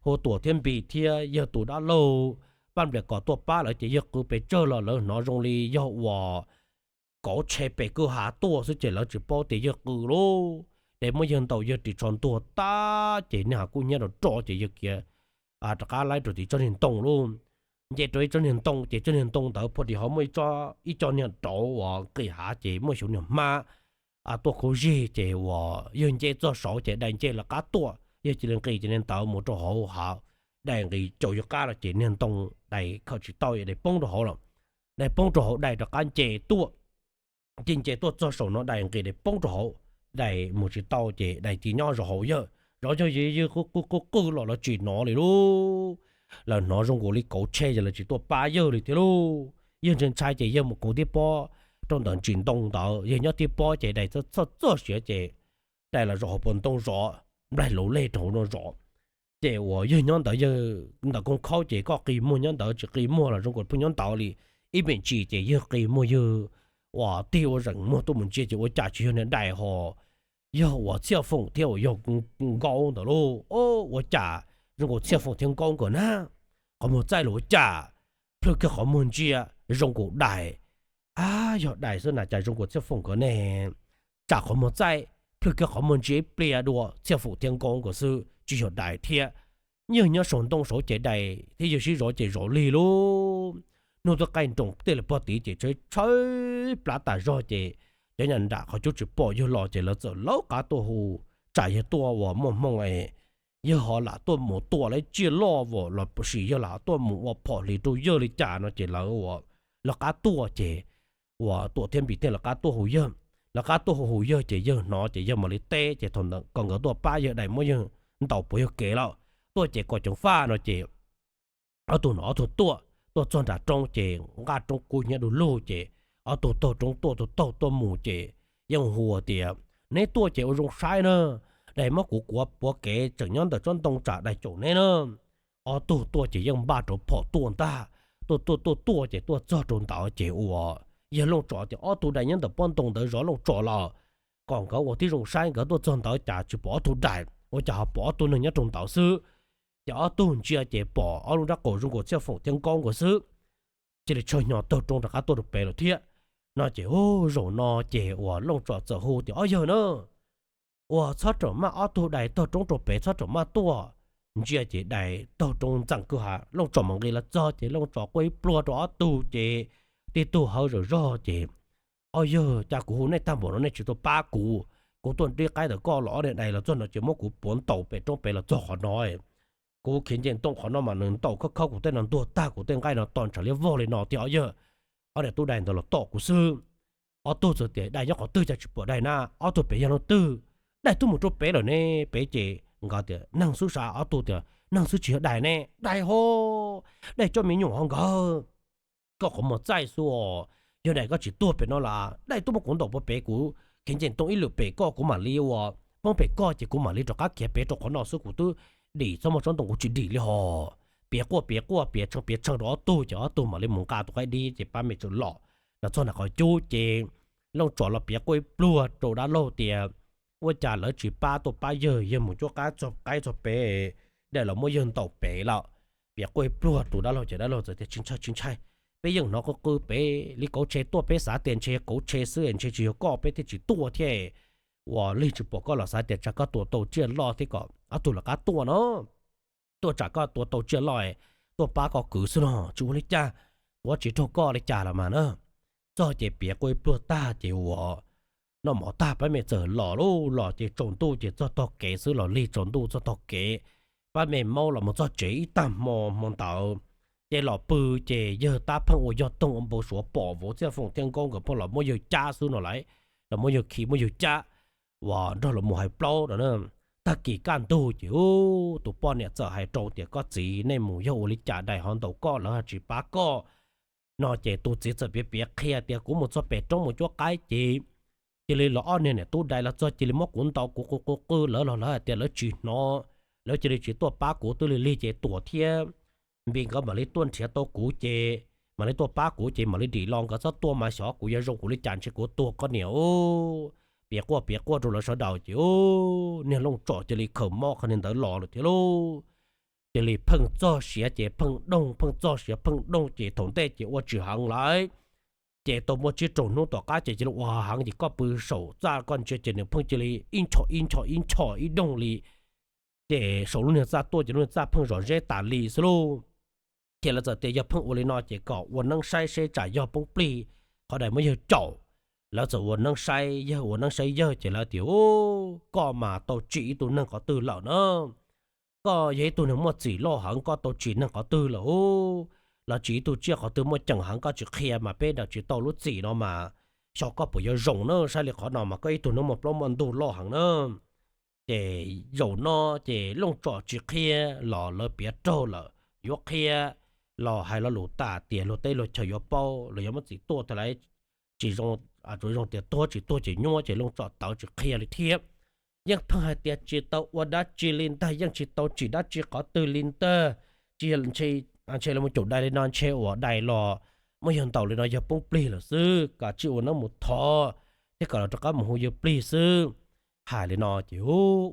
Hu Tuam thiab Npis thiab yawg tus dab laug Paj Nplias Kos tuaj pab lawv ces yawg qw pes tsawg los lawv hnov zoo li yog uas kauv tshe pem kwj ha tuaj xwb ces lawv tsis paub tias yawg qw lauj. Dai muab yawg ntaus yawg ris tsho ntuag tag ces niag ha kuj hnyiab rau rov ces yawg khiav rov qab laib rau tim tsob niag ntoo lauj. Nce rau ib tsob niag ntoo ces tsob niag ntoo ntawd pha tis ho muaj ib co niag rauv uas nqis hav ces muaj xyov niag hmab tuaj khuv zig ces uas yawg nce txog saud ces dai nce lawv qab tuaj, yawg cia li nqis ces niag ntawd mus rau hauv hav, dai nqis caum yawg qab los ces niag ntoo dai khawm tsis tau, dai poob rau hauv lawm. Dai poob rau hauv dai rov qab nce tuaj. Ces nce tuaj txog saum no dai nqis dai poob rau hauv, dai mus tsis tau ces dai cia nyob zov hauv yawg, zov yawg, yawg qw qw qw los lawv tsis hnov li lauj. Lawv hnov zoo nkaus li kauv tshe ces lawv tsis tuaj pab yawg li thiab lauj. Yawg ntshai ntshai ces yawg mus khoov tib pob rau ntawm ntsis ntoo ntawd, yawg nyob tib pob ces dai txog txog siav ces dai los zov hauv paus ntoo zov, nplaig luv lej rau hauv no zov. Ces uas yawg nyob ntawd yawg ntawm koog khaub ces koj qi muag nyob ntawd tsis qi muag los zoo nkaus pheej nyob ntawd li. Ib me ntsis ces yawg qi muag yawg uas tig ua zeem muag tuaj mus ntsia ces ua cas tsis yog niag dais ho yog uas Txhiaj Foom thiab uas yog Nkaub ntawd lauj. Ua cas zoo nkaus Txhiaj Foom thiab Nkaub nkawd na, qhov muag txaij los ua cas plhws kiag qhov muag ntsia zoo nkaus dais. Ab, yog dais xwb na cas zoo nkaus Txhiaj Foom nkawd ne. Tsam qhov muag txaij plhws kiag qhov muag ntsia ib pliag dua Txhiaj Foom thiab Nkaub nkawd xwb tsis yog dais thiab. Yawg nyob saum ntoo saud ces dais thiab yawg sib zov ces zov lig lauj. Hnub twb qaij nroos tej li pog tid ces tshawb tshawb plab tas zog ces cov nyuam nram qhov cub tsis pom yawg los ces lawv txawm laub qab tuaj hu, tsam yawg tuaj uas muaj hmoo es yawg ho lam tuaj mus tua lawv tsiaj loj los puas sim yawg lam tuaj mus ua phom hlis rau yawg li cas no ces lawv uas lawv qab tuaj ces uas Tuam thiab Npis thiaj lawv qab tuaj hu yawg. Lawv qab tuaj hu hu yawg ces yawg hnov ces yawg mam li teb ces thaum ntawd kom nkawd tuaj pab yawg dais muab yawg ntaus puas yawg kev lawm. Tuaj ces kom ceev faj no ces ob tug no ob tug tuaj, tuaj txog nram roob ces nqaj roob kub hnyiab du lug ces ob tug taug roob tuaj, tug taug tuaj mus ces yeej hu tias, neb tuaj ces ua zoo saib na, dais muab kuv kuav puas kev tseem nyob ntawm tsob ntoo tsam dais caum neb na. Ob tug tuaj ces yeej npaj rau phom tuaj ntag. Tuaj tuaj tuaj tuaj ces tuaj txog rau ntawd ces uas yawg Looj Tsov tias ob tug dais nyob ntawm pob ntoo ntawd zov Looj Tsov los, kom nkawd ua tib zoo saib. Nkawd tuaj txog ntawd cas tsis pom ob tug dais, ua cas ho pom ob tug neeg nyob rau ntawd xwb. Ces ob tug ntsia ces pom ob lub nrab qaum zoo nkaus Txhiaj Foom thiab Nkaub nkawd xwb. Cia li tshawb hnyo taug roob rov qab tuaj rau pem lawm thiab. No ces zaum no ces uas Looj Tsov txawm hu tias, ob yawg na, uas txhob rawm maj, ob tug dais taug roob rau pem txhob rawm maj tuaj. Ntsia ces dais taug roob ntxeem kwj ha, Looj Tsov mam nqis los txog ces Looj Tsov quaj ib pluag rau ob tug ces tib tug hawv zom zog ces, ob yawg, cas kuv hu nej tag npaum no nej tsis tuaj pab kuv? Kuv tuaj nrhiav qaib ntawm koj los ob niag dais los txog no ces muab kuv puav ntaus pem roob pem los txog qhov no. Kuv khiav nce ntoo qhov no mas nws ntaus khawb khawb kuv tej no ntuag tag, kuv tej nqaij no to ntshav liab vog li no thiab ob yawg. Ob niag tub dais ntawd los tom kuv xwb. Ob tug txawm tias, dais nyob qhov twg, cas tsis pom dais na? Ob tug, pem yog leej twg? Dais twb mus rau pem lawm ne. Pem ces nkawd tias, neeg xwb sav? Ob tug tias, neeg xwb tsis yog dais ne. Dais ho, dais coj me nyuam ho nkawd. Koj qhov muag txaij xwb os, yog dais koj tsis tuag pem no los dais twb muab kuv ntaus puag pem, kuv khiav nce ntoo ib lwm pem koj kuv mam li ua, poob pem koj ces kuv mam li rov qab khiav pem rau qhov no xwb, kuv twb dim txhob muaj tsob ntoo kuv tsis dim li hos. Piav quaj piav quaj piav tshee piav tshee rau ob tug ces ob tug mam li mus nqa tus qaib dib ces pab me txawm los, los txog nram qhov cub ces Looj Tsov los piav quaj ib pluag rau dab laug tias, ua cas lawv tsis pab tuaj pab yawg, yawg mus cuab qaib txog pem, dais los muab yawg ntaus pem lawm. Piav quaj ib pluag rau dab laug ces dab laug txawm tias, tsis ntshai tsis ntshai, peb yeej hnov qw qw pem li kauv tshe tuaj, peb xav tias ntshe kauv tshe xwb ntshe tsis yog koj peb thiaj tsis tuaj thiab. Uas lig tsis pom koj los xav tias tsam koj tua tau tsiaj loj thiab kom ob tug lawv qab tuaj no. Tuaj tsam koj tua tau tsiaj loj tuaj pab koj kwv xwb no, tsis ua li cas, kuv tsis raug koj li cas los mas na. Txog ces piav quaj ib pluag tag ces uas noj mov tag pab me txawm los lauj, los ces tsaus ntuj ces txog tog kev xwb, los lig tsaus ntuj txog tog kev. Pab me maub los mus txog tsev ib tag hmo hmo ntawd, ces los pw ces yawg tab pheej ua yog toog ua npau suav pom vauv Txhiaj Foom thiab Nkaub nkawd pheej los muab yawg cab xwb no lauj, los muab yawg khi muab yawg cab uas nrog los mus hais plaub no. Tag kis kaj ntug ces tus poj niam txawm hais rau tias, koj txiv, nej mus yog ua li cas dais ho ntaus koj, lawv ho tsis pab koj? No ces tus txiv txawm piav piav qhia tias, kuv mus txog pem roob mus cuab qaib ces cia li los ob niag niam tub dais los txog cia li muab kuv ntaus, kuv qw qw qw lawv los lawv hais tias lawv tsis hnov, lawv cia li tsis tuaj pab kuv, twb lig lig ces Tuam thiab Npis nkawd mam li tuaj nrhiav tau kuv ces mam li tuaj pab kuv ces mam li dim los, nkawd txhob tuaj mas xyov kuv yuav zoo kuv li cas, ntshe kuv tuag koj niam. Piav quaj piav quaj rau lawv sawv daws ces niag Looj Tsom cia li khaws mob qhov niag ntawd los lawm thiab lauj. Cia li pheej txog siav ces pheej doog, pheej txog siav pheej doog ces thaum ntej ces ua tsis heev lawm. Ces tau muaj tsib rau hnub tom qab ces cia li ua heev ces koj pw saum txaj koj ntsia ces nws pheej cia li ib nchos ib nchos ib nchos ib doog li. Ces saum lub niag txaj tuaj ces lub niag txaj pheej zom zeb tas li xwb lauj. Ces lawv txawm tias yog pheej ua li no ces kom ua neeb saib seb tsam yog poob plig, qhov dais muab yawg caum. Lawv txawm ua neeb saib yawg ua neeb saib yawg ces lawv tias, Koj mas tau tsim ib tug neeg qhov twg lawm na? Koj yog ib tug neeg muaj txim loj heev, koj tau tsim neeg qhov twg lawm? Los tsim ib tug tsiaj qhov twg muaj ceem heev koj tsis qhia mas peb daws tsis tau lub txim no mas, xyov koj puas yuav zoo na, saib li qhov no mas koj ib tug neeg muaj plaub muaj ntug loj heev na. Ces zaum no ces Looj Tsom tsis qhia los lawv piav raug lawm, yuav qhia los hais lo lus tas tias luag teb luag chaw yuav paub, los yuav muab txim tuaj tag lawm. Tsis zoo, tsuas zoo tias tuag tsis tuag ces nyuaj ces Looj Tsom tawv tsis qhia li thiab. Yeej pheej hais tias tsis tau ua dab tsi li ntag, yeej tsis tau tsim dab tsi qhov twg li ntag. Tsis, ntshe los mus caum dais li no ntshe uas dais los muab yawg ntaus li no yawg poob plig lawm xwb, kom tsij ua neeb mus thov thiab kom los rov qab mus hu yawg plig xwb. Hais li no ces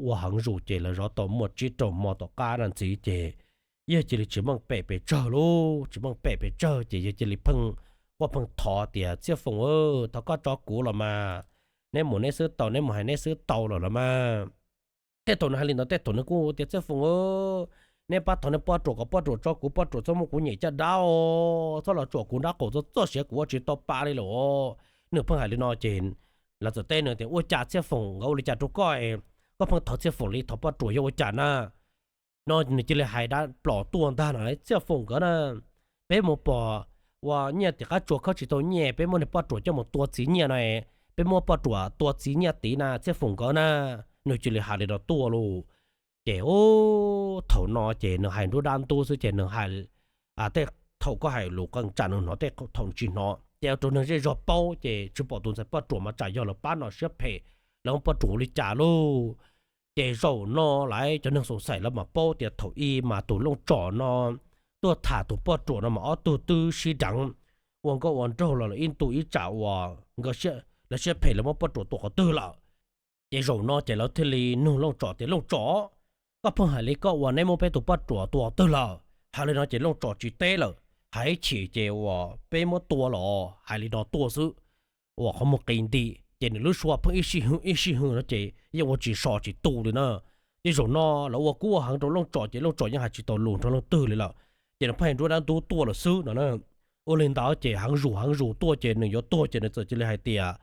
ua heev zus ces lawv zov tau muaj tsib rau hmo tom qab no ntxiv ces yawg cia li tsis meej pem pes tsawg lauj, tsis meej pem pes tsawg ces yawg cia li pheej quaj pheej thov tias, Txhiaj Foom, thov koj tso kuv los mas, neb mus neb xwb tau, neb mus hais neb xwb tau lawm los mas. Tej thaum nws hais li ntawd tej thaum nws kuj tias, Txhiaj Foom, neb pab thov neb poj ruam kom poj ruam tso kuv, poj ruam txhob muab kuv nyem caj dab, txhob los tsuam kuv nrab qaum txog txoj sia kuv ua tsis tau pa li lawm. Nws pheej hais li no ces lawv txawm teb nws tias, Ua cas Txhiaj Foom, nkawd ua li cas rau koj, koj pheej thov Txhiaj Foom li, thov poj ruam yog ua cas na? No nws cia li hais dab plos tuaj ntag no, Txhiaj Foom nkawd na, peb mus pom ua nyiaj tim qab tsuas khawb tsis tau nyiaj, peb muab niag poj ruam coj mus tua txiv nyiaj no, peb muab poj ruam tua txiv nyiaj tid na Txhiaj Foom nkawd na. Nws cia li hais li no tuaj lauj. Ces thaum no ces nws hais nruab dab ntub xwb ces nws hais, tej thaum koj hais lus qee tsam nws hnov, tej thaum tsis hnov. Ces ua rau neeg zej zog paub ces tsis pom tus ntxhais poj ruam mas tsam yog lawv pab no siab phem, lawv muab poj ruam ua li cas lauj. Ces zaum no lawv cov neeg xoom xaim lawv mam paub tias thaum ub mas tus Looj Tsom no tuaj tham tus poj ruam no mas ob tug twb sib deev ua nkauj ua nraug los lawm ib ntu ib tsam uas nkawd, lawv siab phem lawv muab poj ruam tua qhov twg lawm. Ces zaum no ces lawv thiaj li nug Looj Tsom tias, Looj Tsom, koj pheej hais li koj ua neb muab peb tus poj ruam tua qhov twg lawm? Hais li no ces Looj Tsom tsis teb lawm, hais ib chim ces uas peb muab tua los hais li no tuaj xwb. Uas qhov muag qis nti ces nws lub suab pheej ib sij hwm ib sij hwm no ces yeej ua tsis so tsis tu li na. Ces zaum no lawv ua kub ua heev rau Looj Tsom ces Looj Tsom yeej hais tsis tau lus nrog leej twg li lawm, ces nws pheej hais nruab dab ntub tuaj lawm xwb no na. Ua li ntawd ces heev zus heev zus tuaj ces nws yuav tuag ces nws txawm cia li hais tias,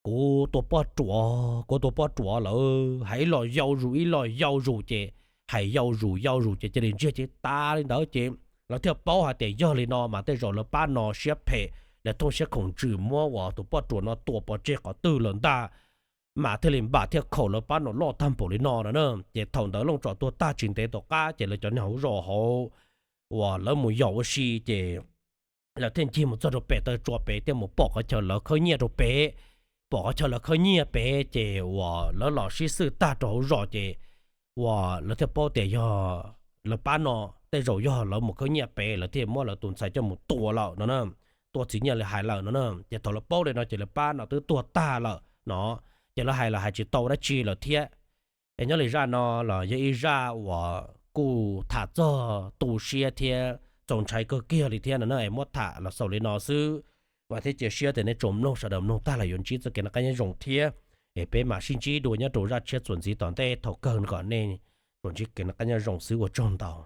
Kuv tua poj ruam, kuv tua poj ruam lawm, hais ib los yau zus ib los yau zus ces, hais yau zus yau zus ces cia li ntsiag ces tas li ntawd ces lawv thiaj paub hais tias yog li no mas tej zaum lawv pab no siab phem, lawv thooj siab khoom ntsws muab uas tus poj ruam no tua pov tseg qhov twg lawm ntag. Mas thiaj li npam thiaj khaum lawv pab no loj tag npaum li no no na. Ces thaum ntawd Looj Tsom tuag tag tsis ntev tom qab ces lawv cov neeg hauv zos hauv uas lawv mus yos ua si ces lawv thiaj ncig mus txog rau pem taw tsua pem thiaj mus pom qhov chaw lawv khawb nyiaj rau pem. Pom qhov chaw lawv khawb nyiaj pem ces uas lawv los sib xwb tag rau hauv zos ces uas lawv thiaj paub tias yog lawv pab no, tej zaum yog lawv mus khawb nyiaj pem lawv thiaj muab lawv tus ntxhais coj mus tua lawm no na, tua txiv nyiaj li hais lawm no na. Ces thaum lawv paub li no ces lawv pab no twb tuag tag lawm no, ces lawv hais los hais tsis tau dab tsi lawm thiab. Es nyob li zaj no los yog ib zaj uas kuj tham txog tu siab thiab txaus ntshai kawg kiag li thiab no na, es muab tham los xaus li no xwb. Vam thiab cia siab tias nej tsoom mloog sawv daws mloog tag los yuav ntsib txoj kev noj qab nyob zoo thiab. Es peb mam sib ntsib dua nyob rau zaj tshiab txuas ntxiv tom ntej, thaum kawg kom nej tsuas ntsib kev noj qab nyob zoo xwb, ua tsaug ntau.